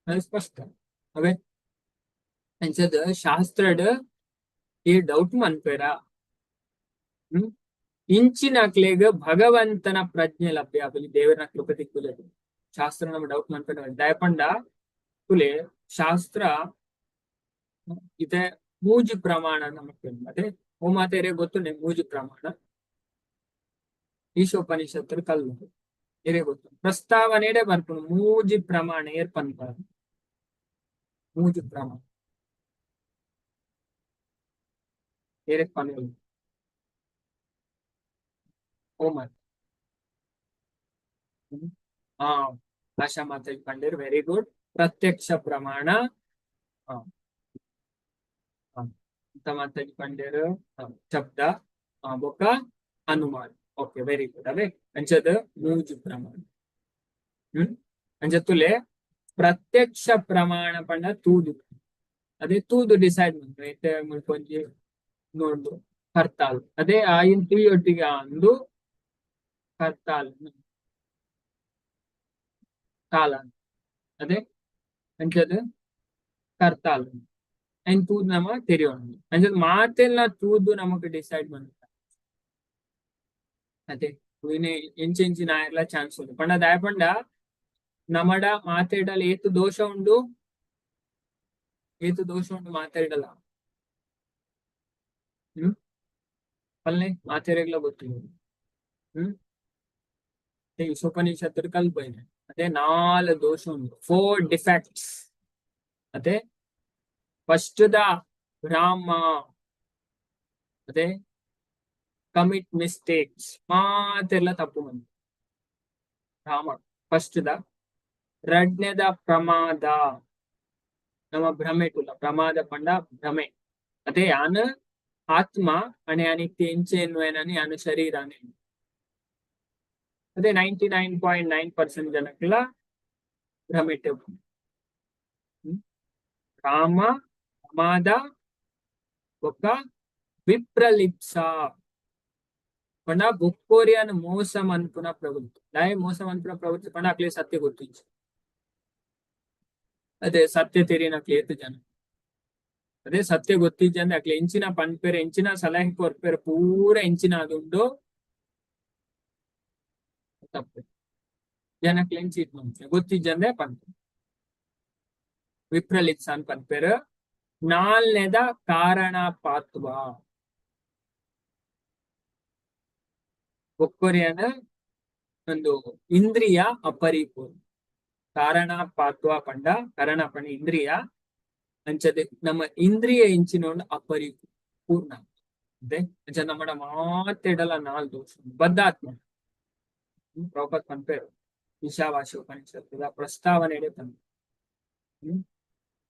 ಅದು ಸ್ಪಷ್ಟ. ಅವೇ ಅಂಚದ ಶಾಸ್ತ್ರಡ್ ಈ ಡೌಟ್ ಮನ್ಪೇರ. ಇಂಚಿನಕ್ಲೆಗ್ ಭಗವಂತನ ಪ್ರಜ್ಞೆ ಲಭ್ಯ ಆಪುಜಿ, ದೇವರನ ಕೃಪೆ ತಿಕ್ಕುಜಿ. ಶಾಸ್ತ್ರ ನಮ್ಮ ಡೌಟ್ ಮನ್ಪೇರ ದಯಪಂಡ ಕುಲೆ ಶಾಸ್ತ್ರ ಇದೆ ಮೂಜಿ ಪ್ರಮಾಣ ನಮಕ್ ಅದೇ ಓ ಮಾತೇರೆ ಗೊತ್ತು ಮೂಜಿ ಪ್ರಮಾಣ ಈಶೋಪನಿಷತ್ತರ ಕಲ್ಲು ಎರೆ ಗೊತ್ತು ಪ್ರಸ್ತಾವನೆಡೆ ಬರ್ಪುಂಡು ಮೂಜಿ ಪ್ರಮಾಣ ಏರ್ ಪನ್ಪ ಮೂಜಿ ಪ್ರಮಾಣ ಏರೆ ಪನ್ಪುಂಡು ಓ ಮಾತ ಆ ಆಶಾ ಮಾತಾಜಿ ಪಂಡೇರ್ ವೆರಿ ಗುಡ್. ಪ್ರತ್ಯಕ್ಷ ಪ್ರಮಾಣ ಮಾತಾಜಿ ಪಂಡೇರ್ ಶಬ್ದ ಬೊಕ್ಕ ಅನುಮಾನ. Okay very good. ಅವೇ ಅಂಚದ ಮೂಜಿ ಪ್ರಮಾಣ. ಅಂಚ ತುಲೆ ಪ್ರತ್ಯಕ್ಷ ಪ್ರಮಾಣ ಪಂಡ ತೂದು, ಅದೇ ತೂದು ಡಿಸೈಡ್ ಮನ್ಪುನೆ ಇತ್ತೆ ಮುಲ್ಪ ಒಂಜಿ ನೋಡ್ದು ಹರ್ತಾಲ್ ಅದೇ ಆಯಿನ್ ತೂಯೊಟ್ಟಿಗೆ ಅಂದು ಹರ್ತಾಲ್ ಕಾಲ ಅದೇ ಅಂಚದ ಕರ್ತಾಲ್ ಐನ್ ತೂದು ನಮ ತೆರಿಯೊಂಡು. ಅಂಚದ ಮಾತೆಲ್ಲ ತೂದು ನಮಕ್ ಡಿಸೈಡ್ ಮನ್ಪ. ಅದೇ ಎಂಚೆಂಚಿನ ಆಯೆರ್ಲ ಚಾನ್ಸ್ ಉಂಡು ಪಂಡ ದಾಯೆ ಪಂಡ ನಮಡ ಮಾತೆಡಲ ಏತ್ ದೋಷ ಉಂಡು, ಏತ್ ದೋಷ ಉಂಡು ಮಾತೆರ್ಡಲ. ಪಲ್ಲೆ ಮಾತೆರೆಗ್ಲ ಗೊತ್ತಿಲ್ಲ. ಈಶೋಪನಿಷತ್ತು ಕಲ್ಪೈನೆ ಅದೇ ನಾಲ್ ದೋಷ ಉಂಡು, ಫೋರ್ ಡಿಫೆಕ್ಟ್ಸ್. ಅದೇ ಫಸ್ಟ್ the ಬ್ರಾಹ್ಮ ಅದೇ ಕಮಿಟ್ ಮಿಸ್ಟೇಕ್ಸ್ ಮಾತೆಲ್ಲ ತಪ್ಪು ಮಂದಿ ರಾಮ ಫಸ್ಟ್ the. ರಡ್ನೆದ ಪ್ರಮಾದ, ನಮ್ಮ ಭ್ರಮೆ ಟುಲ ಪ್ರಮಾದ ಪಂಡ ಭ್ರಮೆ. ಅದೇ ಯಾನ್ ಆತ್ಮ ಅಣೆ ಅನಿತ್ಯ ಎಂಚೆ ಎನ್ನುವೇನನಿ ಯಾನು ಶರೀರಾನೆ. ಅದೇ 99.9% ಜನಕ್ಲ ಭ್ರಮೆಟ್. ರಾಮ ಪ್ರಮಾದ ಬೊಕ್ಕ ವಿಪ್ರಲಿಪ್ಸ ಪಂಡ ಬೊಕ್ಕೋರಿಯನ್ ಮೋಸ ಮನ್ಪುನ ಪ್ರವೃತ್ತಿ. ದಾಯೆ ಮೋಸ ಮನ್ಪುನ ಪ್ರವೃತ್ತಿ ಪಂಡ ಅಕ್ಲೆ ಸತ್ಯ ಗೊತ್ತಿಜ್ಜಿ. ಅದೇ ಸತ್ಯ ತೆರಿನಕ್ಲೆ ಏತ್ ಜನ ಅದೇ ಸತ್ಯ ಗೊತ್ತಿಜ್ಜಿ ಅಂದ್ರೆ ಅಕ್ಲೆ ಎಂಚಿನ ಪನ್ಪೆರ್ ಎಂಚಿನ ಸಲಹೆ ಕೊರ್ಪೆರ್ ಪೂರ ಎಂಚಿನ ಅದುಂಡು ತಪ್ಪು. ಜನಕ್ಲೆ ಎಂಚಿ it ಮನ್ಪುನೆ ಗೊತ್ತಿಜ್ಜಂದೆ ಪನ್ಪೆರ್ ವಿಪ್ರಲಿಪ್ಸ ಅಂತ ಪನ್ಪೆರ್. ನಾಲ್ನೇದ ಕಾರಣ ಪಾತ್ವ ಬೊಕ್ಕೊರಿಯನ ಒಂದು ಇಂದ್ರಿಯ ಅಪರಿಪೂರ್ಣ. ಕಾರಣ ಪಾತ್ವ ಪಂಡ ಕಾರಣ ಪಂಡ ಇಂದ್ರಿಯ ಅಂಚದೆ ನಮ್ಮ ಇಂದ್ರಿಯ ಇಂಚಿನ ಅಪರಿಪೂರ್ಣ. ಅದೇ ಅಂಚ ನಮ್ಮಡ ಮಾತೆಡಲ ನಾಲ್ ದೋಷ ಬದ್ಧಾತ್ಮ. ಪ್ರಭುಪಾದ ಪನ್ಪೆರ್ ಈಶಾವಾಸ್ಯ ಉಪನಿಷತ್ತುದ ಪ್ರಸ್ತಾವನೆಡೆ ಪನ್ಪೆರ್.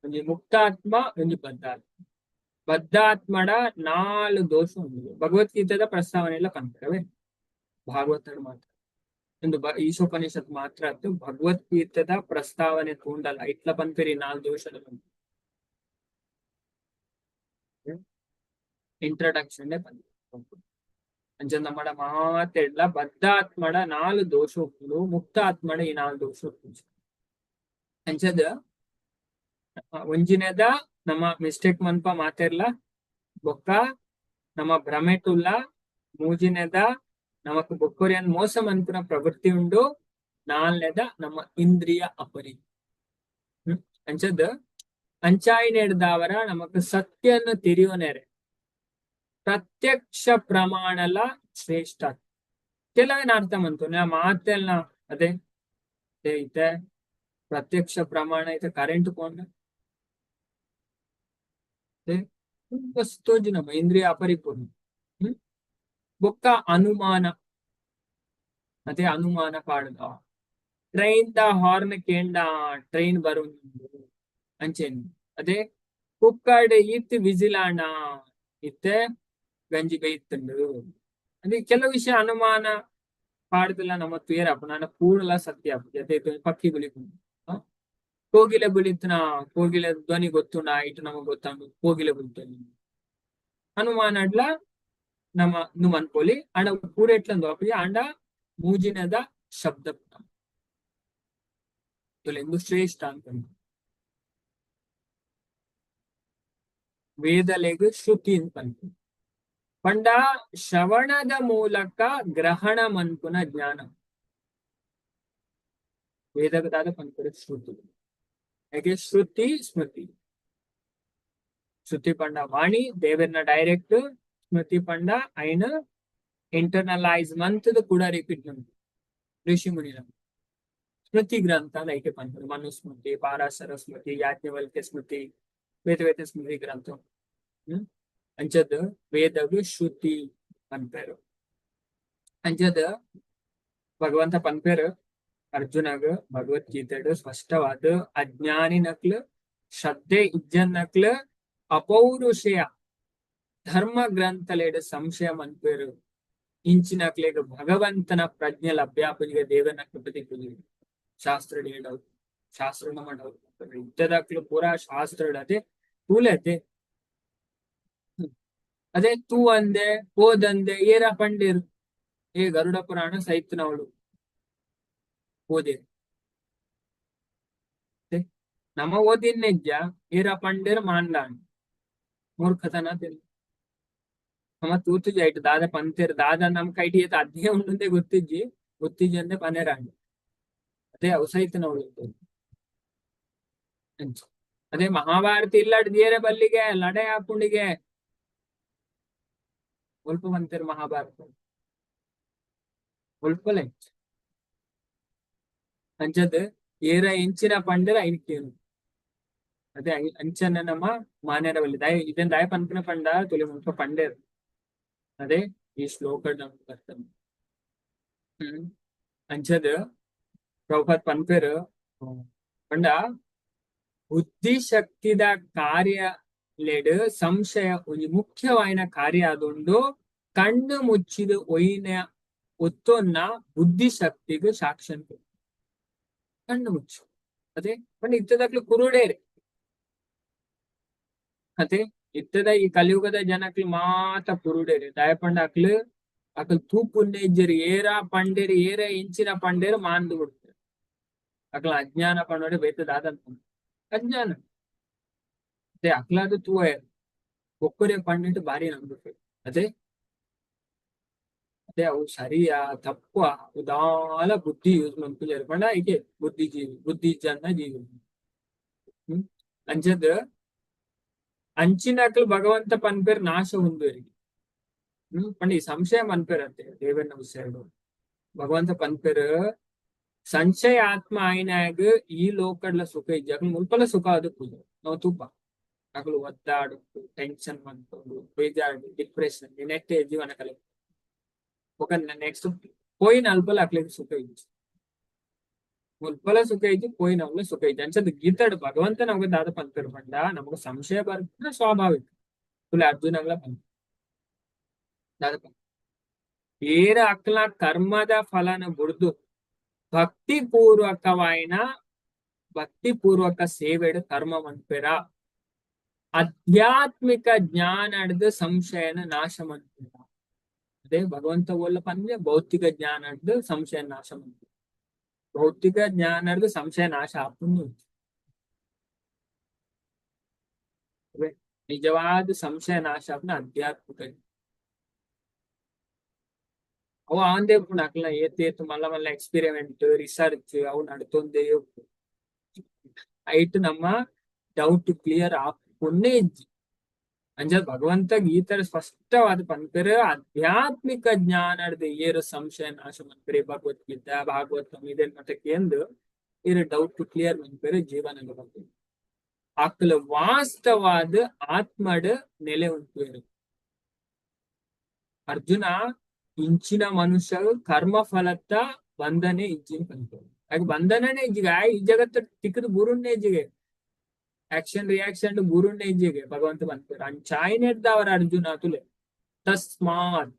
ಒಂಜಿ ಮುಕ್ತಾತ್ಮ ಒಂಜಿ ಬದ್ಧಾತ್ಮ. ಬದ್ಧಾತ್ಮಡ ನಾಲ್ ದೋಷ ಉಂಡು ಭಗವದ್ಗೀತೆದ ಪ್ರಸ್ತಾವನೆ ಎಲ್ಲ ಪನ್ಪೆರ್. ಭಾಗವತಡ್ ಮಾತ್ರ ಒಂದು ಈಶೋಪನಿಷತ್ ಮಾತ್ರ ಅತ್ತು ಭಗವದ್ಗೀತೆದ ಪ್ರಸ್ತಾವನೆ ತೂಂಡಲ ಇಟ್ಲ ಪನ್ಪೆರ್ ಈ ನಾಲ್ ದೋಷದ ಪನ್ಪೆರ್. ಇಂಟ್ರಡಕ್ಷನ್ ಪನ್ಪೆರ್. ಅಂಚ ನಮ್ಮಡ ಮಾತೆಡ್ಲ ಬದ್ಧಾತ್ಮಡ ನಾಲ್ ದೋಷ ಉಪ್ಪುಂಡು, ಮುಕ್ತಾತ್ಮಡ ಈ ನಾಲ್ ದೋಷ ಉಪ್ಪುಂಡು. ಅಂಚದ ಒಂಜಿನೆದ ನಮ್ಮ ಮಿಸ್ಟೇಕ್ ಮನ್ಪ ಮಾತೆರ್ಲ, ಬೊಕ್ಕ ನಮ್ಮ ಭ್ರಮೆಟುಲ್ಲ, ಮೂಜಿನೆದ ನಮಕ್ ಬೊಕ್ಕೊರಿಯನ್ ಮೋಸ ಮನ್ಪುನ ಪ್ರವೃತ್ತಿ ಉಂಡು, ನಾಲ್ನೆದ ನಮ್ಮ ಇಂದ್ರಿಯ ಅಪರಿ. ಅಂಚದ ಅಂಚಾಯಿನೆಡ್ದಾವರ ನಮಕ್ ಸತ್ಯನ್ನು ತೆರಿಯೋನೆರೆ ಪ್ರತ್ಯಕ್ಷ ಪ್ರಮಾಣಲ ಶ್ರೇಷ್ಠ. ಕೆಲವೇನ ಅರ್ಥ ಮಂತು ಮಾತೆಲ್ಲ ಅದೇ ಇತ್ತೆ ಪ್ರತ್ಯಕ್ಷ ಪ್ರಮಾಣ ಐತೆ ಕರೆಂಟ್ ಪೋಂಡ ಬಸ್ ತೋಜಿ ನಮ್ಮ ಇಂದ್ರಿಯ ಅಪರಿಪೂರ್ಣ. ಬೊಕ್ಕ ಅನುಮಾನ. ಅದೇ ಅನುಮಾನ ಪಾಡುದ, ಟ್ರೈನ್ the horn ಕೇಂಡ ಟ್ರೈನ್ ಬರುಂಡು ಅಂಚೆನ್. ಅದೇ ಕುಕ್ಕರ್ಡ್ ಇತ್ ವಿಜಿಲಾಂಡ ಇತ್ತೆ ಗಂಜಿ ಬೇಯ್ತುಂಡು. ಅದೇ ಕೆಲವು ವಿಷಯ ಅನುಮಾನ ಪಾಡ್ದಲ ನಮ್ಮ ತುಯರಪ್ಪ ನಾನ ಪೂರ್ಲ ಸತ್ಯ ಜೊತೆ ಪಕ್ಕಿ ಬುಲಿಪುಂಡು, ಕೋಗಿಲೆ ಬುಲಿತ್ನ ಕೋಗಿಲೆ ಧ್ವನಿ ಗೊತ್ತುಂಡ ಇಟ್ಟು ನಮಗ್ ಗೊತ್ತಂಡು ಕೋಗಿಲೆ ಬುಲಿತ ಅನುಮಾನಡ್ಲ ನಮ್ಮ ನು ಮನ್ಪೊಲಿ. ಅಂಡ ಪೂರ ಎಟ್ಲಂದು ಅಪ್ಪಿ ಅಂಡ ಮೂಜಿನದ ಶಬ್ದ ಎಂದು ಶ್ರೇಷ್ಠ ಅಂತ ವೇದಲೆಗ್ ಶ್ರುತಿ ಅಂತ. ಪಂಡ ಶ್ರವಣದ ಮೂಲಕ ಗ್ರಹಣ ಮನ್ಪುನ ಜ್ಞಾನ ವೇದಗದಾದ ಪನ್ಪುರ ಶ್ರುತಿ. ಯಾಕೆ ಶ್ರುತಿ ಸ್ಮೃತಿ, ಶ್ರುತಿ ಪಂಡ ವಾಣಿ ದೇವರನ್ನ ಡೈರೆಕ್ಟ್, ಸ್ಮೃತಿ ಪಂಡ ಐನ ಇಂಟರ್ನಲೈಸ್ ಮಂತದ ಕೂಡ ರಿಪೀಟ್ ಮಂತು ಋಷಿ ಮುನಿನ ಸ್ಮೃತಿ ಗ್ರಂಥ ಐಕೆ ಪನ್ಪುರು. ಮನುಸ್ಮೃತಿ, ಪಾರಾಶರ ಸ್ಮೃತಿ, ಯಾಜ್ಞವಲ್ಕ್ಯ ಸ್ಮೃತಿ, ಬೇತೆ ಬೇತೆ ಸ್ಮೃತಿ ಗ್ರಂಥ. ಅಂಚದ ವೇದಗ್ ಶ್ರುತಿ ಪನ್ಪೇರು. ಅಂಚದ ಭಗವಂತ ಪನ್ಪೇರು ಅರ್ಜುನಗ ಭಗವದ್ಗೀತೆಡ್ ಸ್ಪಷ್ಟವಾದ ಅಜ್ಞಾನಿನಕ್ಲು ಶ್ರದ್ಧೆ ಇಜ್ಜನ್ನಕ್ಲು ಅಪೌರುಷಯ ಧರ್ಮ ಗ್ರಂಥಲೆಡ್ ಸಂಶಯ ಮನ್ಪೇರು. ಇಂಚಿನಕ್ಲೆಗ್ ಭಗವಂತನ ಪ್ರಜ್ಞೆ ಲಭ್ಯಾಪುಜಿಗೆ ದೇವನ ಕೃಪೆ ಶಾಸ್ತ್ರ ಡೌಟ್, ಶಾಸ್ತ್ರ ನಮ್ಮ ಡೌಟ್ ಇದ್ದದಕ್ಲು ಪೂರಾ ಶಾಸ್ತ್ರ ಅದೇ ತೂಲೆ ಅದೇ ಅದೇ ತೂ ಅಂದೆ ಓದಂದೆ ಏರ ಪಂಡೇರು ಏ ಗರುಡ ಪುರಾಣ ಸೈತ್ನವಳು ಓದೆ ನಮ್ಮ ಓದಿನ್ನೆಜ್ಜ ಏರ ಪಂಡೇರು ಮಾಂಡಾಂಡ್ ಮೂರ್ಖತನ ತಿನ್ ನಮ್ಮ ತೂತುಜಿ ಐಟ್ ದಾದ ಪಂತೇರು ದಾದ ನಮ್ ಕೈಟಿ ಏತ ಅದೇ ಉಂಡುಂದೆ ಗೊತ್ತಿಜ್ಜಿ ಗೊತ್ತಿಜ್ಜಿ ಅಂದೆ ಪನೇರಾಂಡ್ ಅದೇ ಅವಸೈತನವಳು ಅದೇ ಮಹಾಭಾರತ ಇಲ್ಲಾಡ್ ದೇರೆ ಬಲ್ಲಿಗೆ ಲಡೆ ಆಪುಂಡಿಗೆ ಒಲ್ಪ ಬಂತೇರು ಮಹಾಭಾರತ ಒಲ್ಪಲೆ ಅಂಚದ್ ಏರ ಎಂಚಿನ ಪಂಡರ ಐನಿಕೇನು ಅದೇ ಅಂಚನ ನಮ್ಮ ಮಾನ್ಯರ ಬಲ್ಲಿ ದಾಯ ಇದನ್ ದಾಯ ಪನ್ಪಿನ ಪಂಡ ತುಲಿ ಮುಲ್ಪ ಪಂಡೇರು. ಅದೇ ಈ ಶ್ಲೋಕ ನಮ್ಗೆ ಬರ್ತದೆ. ಅಂಚದ್ ಪ್ರಭುಪಾದ್ ಪನ್ಪೇರು ಪಂಡ ಬುದ್ಧಿ ಶಕ್ತಿದ ಕಾರ್ಯ ಲೆಡ್ ಸಂಶಯ ಒಂಜಿ ಮುಖ್ಯವಾಯಿನ ಕಾರ್ಯ ಆದುಂಡು. ಕಣ್ಣು ಮುಚ್ಚಿದ ಒಯ್ನ ಒತ್ತೊನ್ನ ಬುದ್ಧಿ ಶಕ್ತಿಗ್ ಸಾಕ್ಷನ್ ಕಣ್ಣು ಮುಚ್ಚು. ಅದೇ ಪಂಡ ಇತ್ತದಕ್ಲು ಕುರುಡೇರೆ. ಅದೇ ಇತ್ತದ ಈ ಕಲಿಯುಗದ ಜನಕ್ಲು ಮಾತ ಕುರುಡೇರಿ. ದಾಯ ಪಂಡ ಅಕ್ಲು ಅಕಲ್ ತೂಪುನ್ನೆ ಇಜ್ಜೆರ್, ಏರ ಪಂಡೇರು ಏರ ಇಂಚಿನ ಪಂಡೇರು ಮಾಂದು ಬಿಡ್ತಾರೆ. ಅಕ್ಲ ಅಜ್ಞಾನ ಪಂಡೋಡೆ ಬೇತ ದಾದಂತ ಅಜ್ಞಾನ. ಅದೇ ಅಕ್ಲಾದ ತೂವ ಒಕ್ಕರೆ ಪಂಡಿಟ್ಟು ಬಾರಿ ನಂಬಿಕೆ. ಅದೇ ಅದೇ ಅವು ಸರಿಯಾ ತಪ್ಪ ಉದಾಲ ಬುದ್ಧಿ ಯೂಸ್ ಮನ್ಪುಜೆರ್. ಪಂಡ ಐಕೆ ಬುದ್ಧಿ ಜೀವಿ ಬುದ್ಧಿ ಜನ ಜೀವಿ. ಅಂಚದ್ ಅಂಚಿನಕ್ಲು ಭಗವಂತ ಪನ್ಪೇರ್ ನಾಶ ಹೊಂದುವರಿಗೆ. ಪಂಡ ಈ ಸಂಶಯ ಮನ್ಪೇರ್ ಅಂತೆ ದೇವನ ವಿಷಯಡು ಭಗವಂತ ಪನ್ಪೇರ್ ಸಂಶಯ ಆತ್ಮ ಆಯ್ನಾಗ ಈ ಲೋಕಡ್ಲ ಸುಖ ಇಜ್ಜಿ. ಅಕ್ಲು ಮುಲ್ಪಲ ಸುಖ ಅದು ಪೂಜೆ ನಾವು ತೂಪ ಅಕ್ಲು ಒದ್ದಾಡು ಟೆನ್ಷನ್ ಮಂತೊಂದು ಬೇಜಾರು ಡಿಪ್ರೆಷನ್ ನೆಟ್ಟೆ ಜೀವನ ಕಲೆ ఒక ನೆಕ್ಸ್ಟ್ పోయిన ಅಲ್ಪಲ ಅಕ್ಲೆಗ್ ಸುಖ ಇಜ್ಜಿ, ಮುಲ್ಪಲ ಸುಖ ಇಜ್ಜಿ, ಪೋಯಿನವ್ಲ ಸುಖ ಇಜ್ಜಿ. ಅಂಚದ ಗೀತಾಡ್ ಭಗವಂತ ನಮ್ಗೆ ದಾದ ಪನ್ಪೆರ್ ಪಂಡ ನಮಗ ಸಂಶಯ ಬರ್ಪುನ ಸ್ವಾಭಾವಿಕ. ತುಲೆ ಅರ್ಜುನಗ್ಲ ಪನ್ಪೆ ದಾದ ಪನ್ಪೆ ಏರ ಅಕ್ಲ ಕರ್ಮದ ಫಲನ ಬುಡ್ದು ಭಕ್ತಿ ಪೂರ್ವಕವಾಯಿನ ಭಕ್ತಿ ಪೂರ್ವಕ ಸೇವೆಡ್ ಕರ್ಮ ಮನ್ಪೆರ ಆಧ್ಯಾತ್ಮಿಕ ಜ್ಞಾನಡ್ದು ಸಂಶಯನ ನಾಶ ಮನ್ಪೆರ. ಅದೇ ಭಗವಂತ ಓಲ್ಲ ಪಂದ್ರೆ ಭೌತಿಕ ಜ್ಞಾನಡ್ದು ಸಂಶಯ ನಾಶ ಮನ್ಪೆರ, ಭೌತಿಕ ಜ್ಞಾನಡ್ದು ಸಂಶಯ ನಾಶ ಆಪುಂಡು. ನಿಜವಾದ ಸಂಶಯ ನಾಶ ಆಪುನ ಆಧ್ಯಾತ್ಮಿಕ ಅವು ಆಂದೇ ಉಪ್ಪುಂಡು. ಅಕ್ಲ್ನ ಏತ್ ಏತ್ ಮಲ್ಲ ಮಲ್ಲ ಎಕ್ಸ್ಪೆರಿಮೆಂಟ್ ರಿಸರ್ಚ್ ಅವು ನಡತೊಂದೇ ಉಪ್ಪು. ಐಟ್ ನಮ್ಮ ಡೌಟ್ ಕ್ಲಿಯರ್ ಆಪುನ್ನೇ ಇಜ್ಜಿ. ಅಂಚ ಭಗವಂತ ಗೀತರ ಸ್ಪಷ್ಟವಾದ ಪನ್ಪೆರ್ ಆಧ್ಯಾತ್ಮಿಕ ಜ್ಞಾನಡ್ದು ಏರು ಸಂಶಯ ನಾಶ ಮನ್ಪೆರೆ ಭಗವದ್ಗೀತಾ ಭಾಗವತಂ ಇದೆನ್ ಮತ ಕೇಂದ್ ಇರು ಡೌಟ್ ಕ್ಲಿಯರ್ ಮನ್ಪೇರು ಜೀವನದ ಬಗ್ಗೆ. ಆಕಲ ವಾಸ್ತವಾದ ಆತ್ಮಡ್ ನೆಲೆ ಉಂಟುವೇರು. ಅರ್ಜುನ ಇಂಚಿನ ಮನುಷ್ಯ ಕರ್ಮ ಫಲತ್ತ ಬಂಧನೆ ಇಜ್ಜಿನ ಪನ್ಪೇರು. ಆಗ ಬಂಧನನೇ ಇಜ್ಜಿಗೆ, ಆ ಈ ಜಗತ್ತ ತಿಕ್ಕದ ಬುರುನ್ನೇ ಇಜ್ಜಿಗೆ, ಆಕ್ಷನ್ ರಿಯಾಕ್ಷನ್ ಬುರುನ್ನೇ ಇಜ್ಜಿಗೆ ಭಗವಂತ ಪನ್ಪೇರು. ಅಂಚಾಯಿನೆಡ್ದವರ ಅರ್ಜುನ ತುಲೆ ತಸ್ಮಾತ್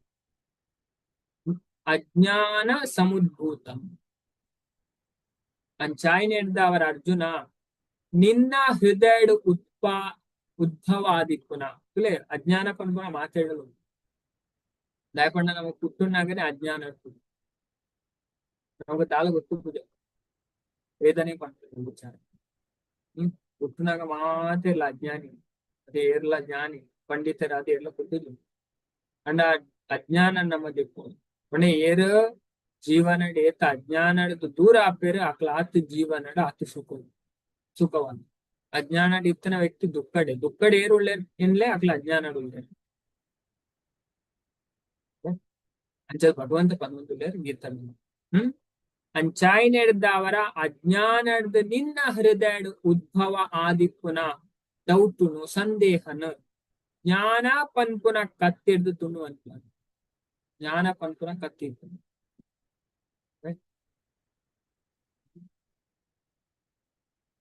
ಅಜ್ಞಾನ ಸಮುದ್ಭೂತಂ. ಅಂಚಾಯಿನೆಡ್ದವರ ಅರ್ಜುನ ನಿನ್ನ ಹೃದಯಡ್ ಉದ್ಭವಾದಿಪ್ಪುನ ತುಲೆ ಅಜ್ಞಾನ ಪನ್ಪುನ ಮಾತಾಡಲು ದಾಯಪಂಡ ನಮಗ್ ಪುಟ್ಟುನಾಗನೆ ಅಜ್ಞಾನ ಇರ್ತದೆ. ನಮಗ ದಾಲ ಗೊತ್ತುಪ್ಪುಜ ವೇದನೆ ಪನ್ಪುನ ವಿಚಾರ. ಹುಟ್ಟುನಾಗ ಮಾತೆರ್ಲ ಅಜ್ಞಾನಿ, ಅದೇ ಏರ್ಲ ಜ್ಞಾನಿ ಪಂಡಿತರ ಅದೇ ಏರ್ಲ ಪುಟ್ಟುದು. ಅಂಡ ಅಜ್ಞಾನ ನಮ್ಮ ದಿಕ್ಕು ಪಂಡ ಏರ್ ಜೀವನಡ್ ಏತ ಅಜ್ಞಾನಡ್ದು ದೂರ ಆಪೇರು ಅಕ್ಲ ಆತ್ ಜೀವನಡ್ ಆತ್ ಸುಖ ಸುಖವಂತ. ಅಜ್ಞಾನಡ್ ಇತ್ತನ ವ್ಯಕ್ತಿ ದುಃಖಡೆ ದುಃಖಡ್ ಏರು ಉಳ್ಳೇರ್ ಎನ್ಲೆ ಅಕ್ಲ ಅಜ್ಞಾನಡ್ ಉಳ್ಳೇರ್. ಅಂಚ ಭಗವಂತ ಪನ್ವಂದುಲ್ಲೇರ್ ಗೀತನ್. ಅಂಚಾಯಿನೆಡ್ದವರ ಅಜ್ಞಾನಡ್ದು ನಿನ್ನ ಹೃದಯಡ್ ಉದ್ಭವ ಆದಿಪ್ಪುನ ಡೌಟುನು ಸಂದೇಹನ ಜ್ಞಾನ ಪನ್ಪುನ ಕತ್ತಿಡ್ದು ತುಣುವಂತ, ಜ್ಞಾನ ಪನ್ಪುನ ಕತ್ತಿ.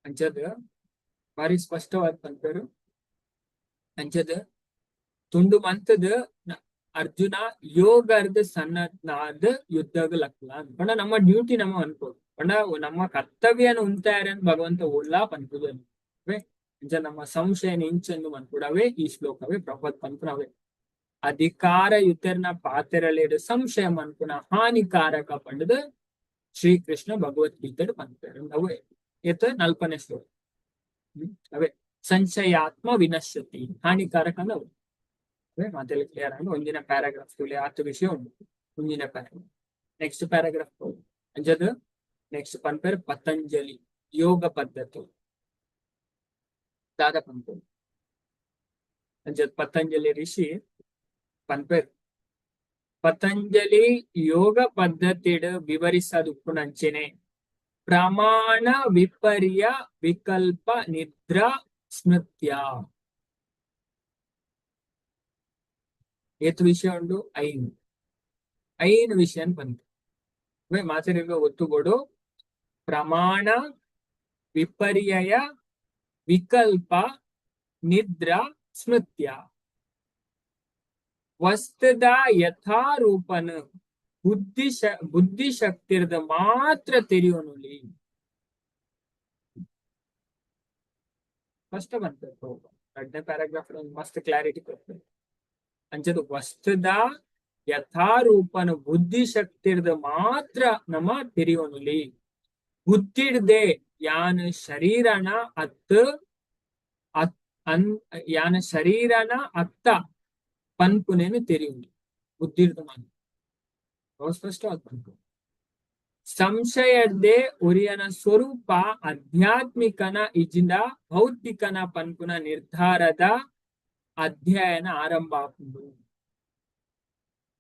ಅಂಚದ ಬಾರಿ ಸ್ಪಷ್ಟವಾದ ಪನ್ಪೇರು. ಅಂಚದ ತುಂಡು ಮಂತದ ಅರ್ಜುನ ಯೋಗರ್ದ ಸನ್ನದ್ನಾದ ಯುದ್ಧಗ್ ಲಕ್ಲ ಪಂಡ ನಮ್ಮ ಡ್ಯೂಟಿ ನಮ್ಮ ಅನ್ಬೋದು. ಪಂಡ ನಮ್ಮ ಕರ್ತವ್ಯನ ಉಂತಾರೆ ಅಂತ ಭಗವಂತ ಓಡ್ಲಾ ಪನ್ಪುದು. ಅಂಚ ನಮ್ಮ ಸಂಶಯನ ಇಂಚಂದು ಮನ್ಪುಡವೇ ಈ ಶ್ಲೋಕವೇ ಪ್ರಭುತ್ ಪನ್ಪುನವೇ. ಅಧಿಕಾರ ಯುತರ್ನ ಪಾತೆರಲೇಡು ಸಂಶಯ ಮನ್ಪುನ ಹಾನಿಕಾರಕ ಪಂಡದು ಶ್ರೀಕೃಷ್ಣ ಭಗವದ್ಗೀತೆಡ್ ಪನ್ಪೇರು. ಅವೇ ಏತ 4ನೇ ಶ್ಲೋಕ. ಅವೇ ಸಂಶಯಾತ್ಮ ವಿನಶ್ಯತಿ ಹಾನಿಕಾರಕ ಅಂದ ಅವೇ ಮಾತೆಲ್ಲ ಕ್ಲಿಯರ್ ಆಗಿ ಒಂದಿನ ಪ್ಯಾರಾಗ್ರಾಫ್ ತುಳಿ ಆತ ವಿಷಯ ಉಂಟು. ಮುಂದಿನ ಪ್ಯಾರಾಗ್ರಾಫ್, ನೆಕ್ಸ್ಟ್ ಪ್ಯಾರಾಗ್ರಾಫ್ ಅಂಚದ ನೆಕ್ಸ್ಟ್ ಪನ್ಪೇರ್ ಪತಂಜಲಿ ಯೋಗ ಪದ್ಧತಿ ದಾದ ಪನ್ಪೇರ್. ಅಂಚದ ಪತಂಜಲಿ ಋಷಿ ಪನ್ಪೇರ್ ಪತಂಜಲಿ ಯೋಗ ಪದ್ಧತಿಡ್ ವಿವರಿಸದುಪ್ಪುನಂಚೆನೆ ಪ್ರಮಾಣ ವಿಪರ್ಯ ವಿಕಲ್ಪ ನಿದ್ರಾ ಸ್ಮೃತ್ಯ. ಏತ್ ವಿಷಯ ಉಂಡು? ಐನ್ ಐನ್ ವಿಷಯ ಬಂತು. ಮಾತೆರೆಗ್ ಒತ್ತುಕೊಡು. ಪ್ರಮಾಣ ವಿಪರ್ಯಯ ವಿಕಲ್ಪ ನಿದ್ರಾ ಸ್ಮೃತ್ಯ. ವಸ್ತುದ ಯಥಾರೂಪನ ಬುದ್ಧಿಶಕ್ತಿರ್ದ ಮಾತ್ರ ತೆರಿಯೋನುಲಿ. ಫಸ್ಟ್ ಬಂತು ಎರಡನೇ ಪ್ಯಾರಾಗ್ರಾಫ್ ಮಸ್ತ್ ಕ್ಲಾರಿಟಿ ಕೊಡ್ತದೆ. ಅಂಚದ ವಸ್ತುದ ಯಥಾರೂಪನ ಬುದ್ಧಿಶಕ್ತಿರ್ದ ಮಾತ್ರ ನಮ್ಮ ತೆರಿಯೋನುಲಿ. ಬುದ್ಧಿಡ್ದೆ ಯಾನ ಶರೀರನ ಅತ್ ಅನ್ ಯಾನ ಶರೀರನ ಅತ್ತ ಪನ್ಪುನೇನು ತೆರಿಯುಂಡು ಬುದ್ಧಿರ್ದ ಮಾತ್ರ. ಸ್ಪಷ್ಟವಾದ ಪನ್ಪು. ಸಂಶಯಡ್ದೆ ಒರಿಯನ ಸ್ವರೂಪ ಆಧ್ಯಾತ್ಮಿಕನ ಇಜಿಂದ ಭೌತಿಕನ ಪನ್ಪುನ ನಿರ್ಧಾರದ ಅಧ್ಯಯನ ಆರಂಭ ಆಪುಂಡು.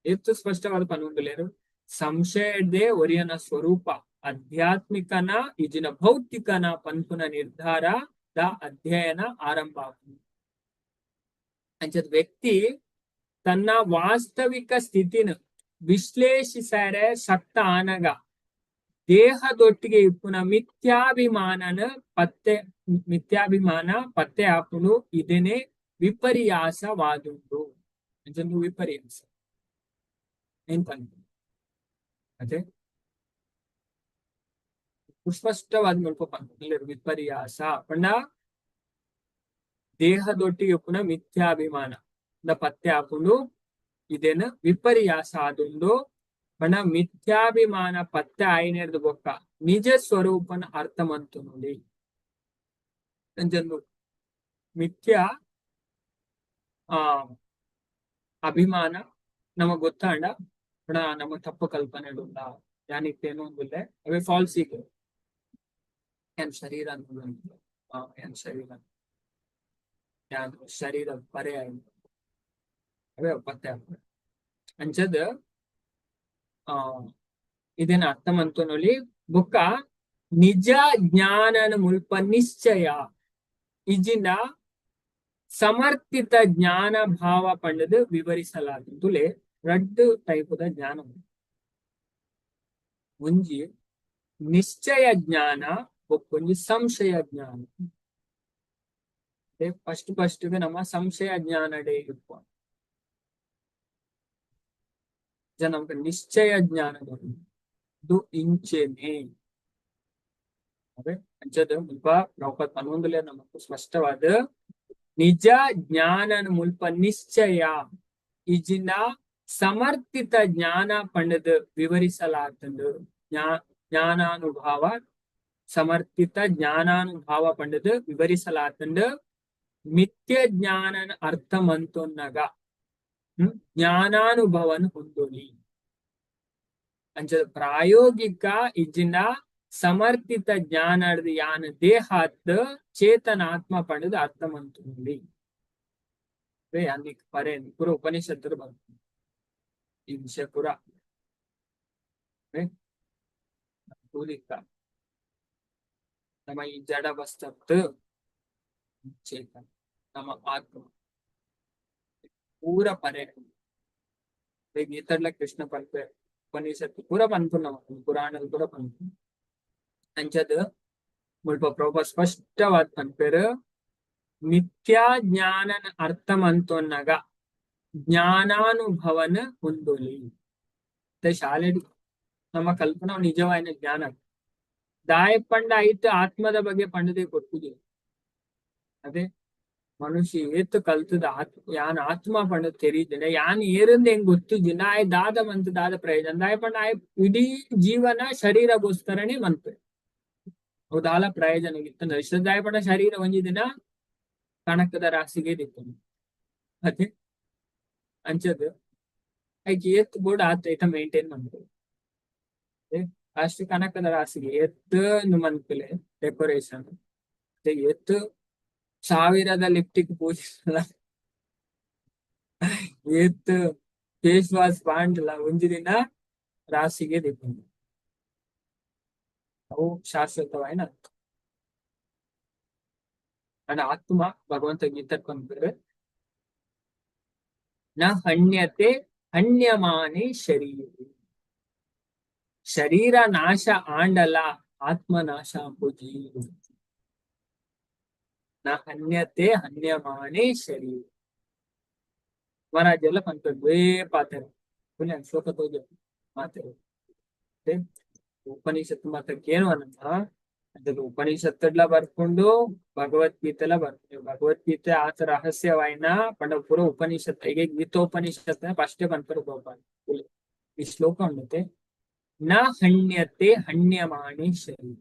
ಏತ್ ಸ್ಪಷ್ಟವಾದ ಪನ್ಪುಂಡುಲೇರು. ಸಂಶಯಡ್ದೆ ಒರಿಯನ ಸ್ವರೂಪ ಆಧ್ಯಾತ್ಮಿಕನ ಇಜಿನ ಭೌತಿಕನ ಪನ್ಪುನ ನಿರ್ಧಾರದ ಅಧ್ಯಯನ ಆರಂಭ ಆಪುಂಡು. ಅಂಚದ ವ್ಯಕ್ತಿ ತನ್ನ ವಾಸ್ತವಿಕ ಸ್ಥಿತಿನ ವಿಶ್ಲೇಷಿಸರೆ ಶಕ್ತ ಆನಗ ದೇಹದೊಟ್ಟಿಗೆ ಇಪ್ಪುನ ಮಿಥ್ಯಾಭಿಮಾನನ ಪತ್ತೆ ಮಿಥ್ಯಾಭಿಮಾನ ಪತ್ತೆ ಆಪುಂಡು. ಇದನ್ನೇ ವಿಪರ್ಯಾಸವಾದುಂಡು. ಅಂಚಂದು ವಿಪರ್ಯಾಸ ಏನ್ ಪನ್ಪುಂಡು ಅದೇ ಸ್ಪಷ್ಟವಾದ ಮುಲ್ಪ ಪನ್ಪುಂಡು ವಿಪರ್ಯಾಸ ಪಂಡ ದೇಹದೊಟ್ಟಿಗೆ ಇಪ್ಪುನ ಮಿಥ್ಯಾಭಿಮಾನ ದ ಪತ್ತೆ ಆಪುಂಡು. ಇದೇನ ವಿಪರ್ಯಾಸ ಆದುಂಡು. ಪಂಡ ಮಿಥ್ಯಾಭಿಮಾನ ಪತ್ತೆ ಆಯಿನೆರ್ದು ಬೊಕ್ಕ ನಿಜ ಸ್ವರೂಪನ ಅರ್ಥ ಮಂತುನುಲಿ. ಅಂಚಂದು ಮಿಥ್ಯಾ ಆ ಅಭಿಮಾನ ನಮಗ್ ಗೊತ್ತಾಂಡ ಪಂಡ ನಮ್ಮ ತಪ್ಪು ಕಲ್ಪನೆ ಉಂಡ ಯಾನಿತ್ತೇನೋ ಒಂದುಲ್ಲೆ ಅವೇ ಫಾಲ್ಸ್ ಈಗೋ. ಯಾನ್ ಶರೀರ ಯಾನ್ ಶರೀರ ಯಾನ್ ಶರೀರ ಪರ್ಯಾಯ ಅವೇ ಪತ್ತೆ ಆಪುಂಡು. ಅಂಚದ ಆ ಇದನ್ನ ಅರ್ಥ ಮಂತೊನೊಲಿ. ಬೊಕ್ಕ ನಿಜ ಜ್ಞಾನನ ಮುಲ್ಪ ನಿಶ್ಚಯ ಇಜಿನ ಸಮರ್ಥಿತ ಜ್ಞಾನ ಭಾವ ಪಂಡದು ವಿವರಿಸಲಾಗುತ್ತಲೆ. ರಡ್ಡು ಟೈಪುದ ಜ್ಞಾನ. ಒಂಜಿ ನಿಶ್ಚಯ ಜ್ಞಾನ, ಒಂಜಿ ಸಂಶಯ ಜ್ಞಾನ. ಫಸ್ಟ್ ಫಸ್ಟ್ ನಮ್ಮ ಸಂಶಯ ಜ್ಞಾನ ಡೇ ಇಪ್ಪ ನಮ್ಗೆ ನಿಶ್ಚಯ ಜ್ಞಾನ ಇದು ಇಂಚೆನೆ. ಅದೇ ಅಂಚದ ಮುಲ್ಪ ಪ್ರಭುಪಾದ ಪನ್ನೊಂದುಲೆ ನಮಕ್ ಸ್ಪಷ್ಟವಾದ ನಿಜ ಜ್ಞಾನನ ಮುಲ್ಪ ನಿಶ್ಚಯ ಇಜಿನ ಸಮರ್ಥಿತ ಜ್ಞಾನ ಪಂಡದು ವಿವರಿಸಲಾಗ್ತಂದು. ಜ್ಞಾನಾನುಭಾವ, ಸಮರ್ಥಿತ ಜ್ಞಾನಾನುಭಾವ ಪಂಡದು ವಿವರಿಸಲಾತಂಡು. ಮಿಥ್ಯ ಜ್ಞಾನನ ಅರ್ಥ ಮಂತೊನ್ನಗ ಜ್ಞಾನಾನುಭವನ ಹೊಂದೊಲಿ. ಅಂಚ ಪ್ರಾಯೋಗಿಕ ಇಜ್ಜಿನ ಸಮರ್ಪಿತ ಜ್ಞಾನ ಯಾನ ದೇಹಾತ್ ಚೇತನಾತ್ಮ ಪಂಡದು ಅರ್ಥ ಮಂತೊಂದಿ. ಅನ್ನಿಕ್ ಪರೆ ಪೂರ ಉಪನಿಷತ್ತರು ಬಂತು ಈ ವಿಷಯ ಪೂರ ತೂಲಿಕ್ಕ. ನಮ್ಮ ಈ ಜಡ ವಸ್ತತ್ತು ಚೇತನ, ನಮ್ಮ ಆತ್ಮ ಪೂರ ಪರೆ. ಗೀತಡ್ಲ ಕೃಷ್ಣ ಪನ್ಪೆ, ಉಪನಿಷತ್ತು ಪೂರ ಪನ್ಪುನ, ಪುರಾಣలు ಪೂರ ಪನ್ಪು. ಅಂಚದ ಮುಲ್ಪ ಪ್ರಭು ಸ್ಪಷ್ಟವಾದ ಪನ್ಪೆರ್, ಮಿಥ್ಯಾ ಜ್ಞಾನನ ಅರ್ಥ ಮಂತೊನ್ನಗ ಜ್ಞಾನಾನುಭವನ ಹೊಂದೊಲಿ. ಶಾಲೆ ನಮ್ಮ ಕಲ್ಪನಾ ನಿಜವಾದ ಜ್ಞಾನ ದಾಯ ಪಂಡ ಆಯ್ತು ಆತ್ಮದ ಬಗ್ಗೆ ಪಂಡದೆ ಕೊಟ್ಟುದು. ಅದೇ ಮನುಷ್ಯ ಏತ್ ಕಲ್ತದ ಆತ್ಮ ಯಾನ್ ಆತ್ಮ ಪಂಡ ತೆರೀದಿನ ಯಾನ್ ಏರಿಂದ ಹೆಂಗ್ ಗೊತ್ತಿದ್ದಿನ ಆಯ್ ದಾದ ಮಂತ್ ದಾದ ಪ್ರಯೋಜನ. ದಾಯ ಪಂಡ ಆಯ್ ಇಡೀ ಜೀವನ ಶರೀರಗೋಸ್ಕರನೇ ಮಂತ್ ದಾಲ ಪ್ರಯೋಜನ ಇತ್ತು. ದಾಯ ಪಂಡ ಶರೀರ ಒಂಜಿ ದಿನ ಕಣಕದ ರಾಶಿಗೆ ದಿತ್ತು. ಅದೇ ಅಂಚದ ಐಕ್ ಏತ್ ಬೋರ್ಡ್ ಆತ ಐತ ಮೇಂಟೈನ್ ಮಂತು ಅಷ್ಟು ಕನಕದ ರಾಶಿಗೆ ಎತ್ತು ಮನ್ಪುಲೆ ಡೆಕೋರೇಷನ್ ಎತ್ತು ಸಾವಿರದ ಲಿಪ್ಟಿಕ್ ಪೂಜಿಸಲ ಏತ್ ಫೇಸ್ ವಾಶ್ ಬಾಂಡ್ಲ ಒಂಜಿ ದಿನ ರಾಶಿಗೆ ದಿಪ್ಪುಂಡು. ಅವು ಶಾಶ್ವತವಾಯಿನ ಅಂಡ್ ಆತ್ಮ ಭಗವಂತ ಗೀತೆ ಪನ್ಪೆರ್ ನ ಹಣ್ಯತೆ ಹಣ್ಯಮಾನೆ ಶರೀರ. ಶರೀರ ನಾಶ ಆಂಡಲ ಆತ್ಮ ನಾಶ ಅಂಬುಜಿ. ನ ಹನ್ಯತೆ ಹನ್ಯಮಾನೆ ಶರೀರ. ಮಹಾರಾಜೆಲ್ಲ ಪನ್ಪೆರ್ ವೇ ಪಾತೆರ ಶ್ಲೋಕ ತೋಜ ಮಾತೆರ ಉಪನಿಷತ್ತು ಮಾತ ಕೇಳುವನಮ್ಮ. ಅದ್ರ ಉಪನಿಷತ್ತಡ್ಲ ಬರ್ಕೊಂಡು ಭಗವದ್ಗೀತೆಲ ಬರ್ಕೊಂಡು ಭಗವದ್ಗೀತೆ ಆತ ರಹಸ್ಯವಾಯಿನ ಪಂಡ ಪೂರ ಉಪನಿಷತ್ ಈಗ ಗೀತೋಪನಿಷತ್ ಫಸ್ಟೇ ಪನ್ಪೆರ್ ಗೋಪಾಲ್. ಈ ಶ್ಲೋಕ ಉಂಡತೆ ನ ಹಣ್ಯತೆ ಹಣ್ಯಮಾಣಿ ಶರೀರ.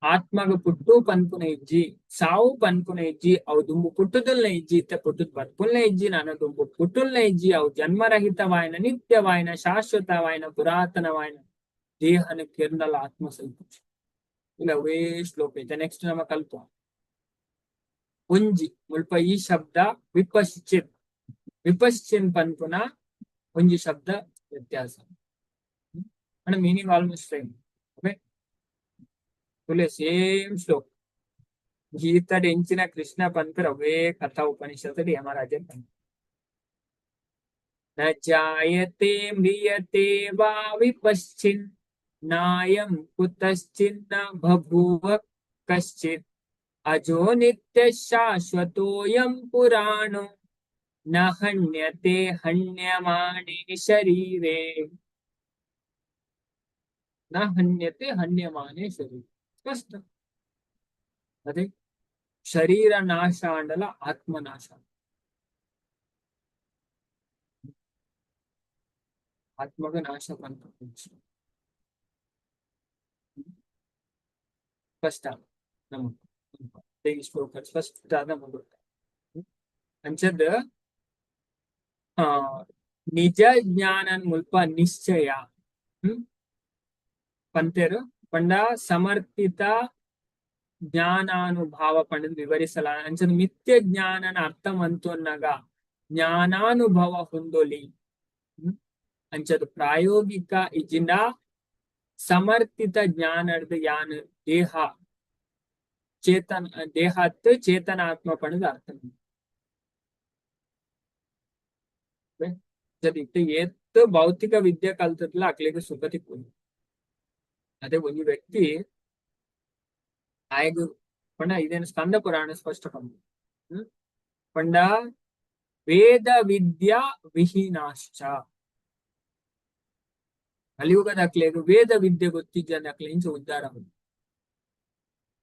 ಆತ್ಮಗ ಪುಟ್ಟು ಪನ್ಪುನ ಇಜ್ಜಿ, ಸಾವು ಪನ್ಪುನ ಇಜ್ಜಿ, ಅವು ದುಂಬು ಪುಟ್ಟುದಲ್ನ ಇಜ್ಜಿ, ಇತ್ತ ಪುಟ್ಟುದ್ ಬರ್ಪುಲ್ನ ಇಜ್ಜಿ, ನಾನು ದುಂಬು ಪುಟ್ಟುಲ್ನ ಇಜ್ಜಿ. ಅವು ಜನ್ಮರಹಿತವಾಯಿನ ನಿತ್ಯವಾಯಿನ ಶಾಶ್ವತವಾಯಿನ ಪುರಾತನವಾಯಿನ ದೇಹನ ಕಿರ್ನಲ ಆತ್ಮ ಸಹಿತ ಇಲ್ಲ. ಅವೇ ಶ್ಲೋಕ ಐತೆ. ನೆಕ್ಸ್ಟ್ ನಮ್ಮ ಕಲ್ಪ ಒಂಜಿ ಮುಲ್ಪ ಈ ಶಬ್ದ ವಿಪಶ್ಚಿತ್ ವಿಪಶ್ಚಿನ್ ಪನ್ಪುನ ಒಂಜಿ ಶಬ್ದ ವ್ಯತ್ಯಾಸ and meaning almost same. Okay, ತುಲೆ same ಶ್ಲೋಕ ಗೀತಡ್ ಎಂಚಿನ ಕೃಷ್ಣ ಪನ್ಪೆರ್ ಅವೇ ಕಥಾ ಉಪನಿಷತ್ ಯಮರಾಜನ್ ಪನ್ಪೆರ್. ನ ಜಾಯತೆ ಮ್ರಿಯತೆ ವಾ ವಿಪಶ್ಚಿನ್ ನಾಯಂ ಕುತಶ್ಚಿನ್ನ ಬಭೂವ ಕಶ್ಚಿತ್ ಅಜೋ ನಿತ್ಯ ಶಾಶ್ವತೋಯಂ ಪುರಾಣೋ ನ ಹಣ್ಯತೆ ಹಣ್ಯಮಾಣೆ ಶರೀರೇ. ನ ಹನ್ಯತೆ ಹನ್ಯಮಾನೆ ಶರೀರ. ಸ್ಪಷ್ಟ. ಅದೇ ಶರೀರ ನಾಶ ಅಂಡಲ ಆತ್ಮ ನಾಶ. ಆತ್ಮಗ ನಾಶ ಪನ್ಪ ಸ್ಪಷ್ಟ ನಮಗ್ ಈ ಶ್ಲೋಕ ಸ್ಪಷ್ಟ ನಮಗ್ ಗೊತ್ತ. ಅಂಚದ ಆ ನಿಜ ಜ್ಞಾನ ಮುಲ್ಪ ನಿಶ್ಚಯ ಪಂತೆರು ಪಂಡ ಸಮರ್ಪಿತ ಜ್ಞಾನಾನುಭಾವ ಪಂಡದ್ ವಿವರಿಸಲ. ಅಂಚದ ಮಿಥ್ಯ ಜ್ಞಾನನ ಅರ್ಥ ಮಂತೊನ್ನಗ ಜ್ಞಾನಾನುಭವ ಹೊಂದೊಲಿ. ಅಂಚದ ಪ್ರಾಯೋಗಿಕ ಇಜಿಂದ ಸಮರ್ಥಿತ ಜ್ಞಾನದ ಯಾನ್ ದೇಹ ಚೇತನ ದೇಹತ್ ಚೇತನಾತ್ಮ ಪಣದ ಅರ್ಥ. ಇತ್ತೆ ಏತ್ ಭೌತಿಕ ವಿದ್ಯೆ ಕಲ್ತದ್ಲ ಅಕ್ಲೆಗ್ ಸುಖ ತಿಕ್ಕುಂಡು. ಅದೇ ಒಂಜಿ ವ್ಯಕ್ತಿ ಆಯಗ್ ಪಂಡ ಇದೇನು ಸ್ಕಂದ ಪುರಾಣ ಸ್ಪಷ್ಟ ಪಂಡ ಪಂಡ ವೇದ ವಿದ್ಯಾ ವಿಹೀನಾಶ್ಚ. ಕಲಿಯುಗದ ಅಕ್ಲೆಗ್ ವೇದ ವಿದ್ಯೆ ಗೊತ್ತಿಜ್ಜನ ಅಕ್ಲೆಂಚ ಉದ್ಧಾರ ಆಗುದು.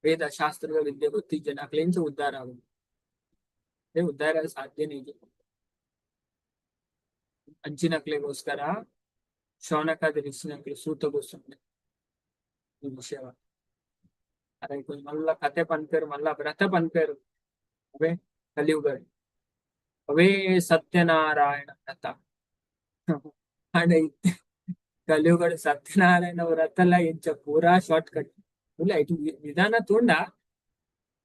ವೇದ ಶಾಸ್ತ್ರದ ವಿದ್ಯೆ ಗೊತ್ತಿಜ್ಜನ ಅಕ್ಲೆಂಚ ಉದ್ಧಾರ ಆಗುದು. ಅದೇ ಉದ್ಧಾರ ಸಾಧ್ಯನೇ ಇದೆ. ಅಂಚಿನಕ್ಲೆಗೋಸ್ಕರ ಶೌನಕಾದಿ ಋಷಿನಕ್ಲು ಸೂತ ಗೋಸ್ವಾಮಿ ಈ ವಿಷಯ ಅರೆ ಮಲ್ಲ ಕತೆ ಪನ್ಪೇರು, ಮಲ್ಲ ವ್ರತ ಪನ್ಪೇರು. ಅವೇ ಕಲಿಯುಗ ಅವೇ ಸತ್ಯನಾರಾಯಣ ವ್ರತ. ಆಂಡ ಇತ್ತೆ ಕಲಿಯುಗಡ್ ಸತ್ಯನಾರಾಯಣ ವ್ರತಲ ಎಂಚ ಪೂರಾ ಶಾರ್ಟ್ ಕಟ್ ಇಲ್ಲ. ಇದು ವಿಧಾನ ತೂಂಡ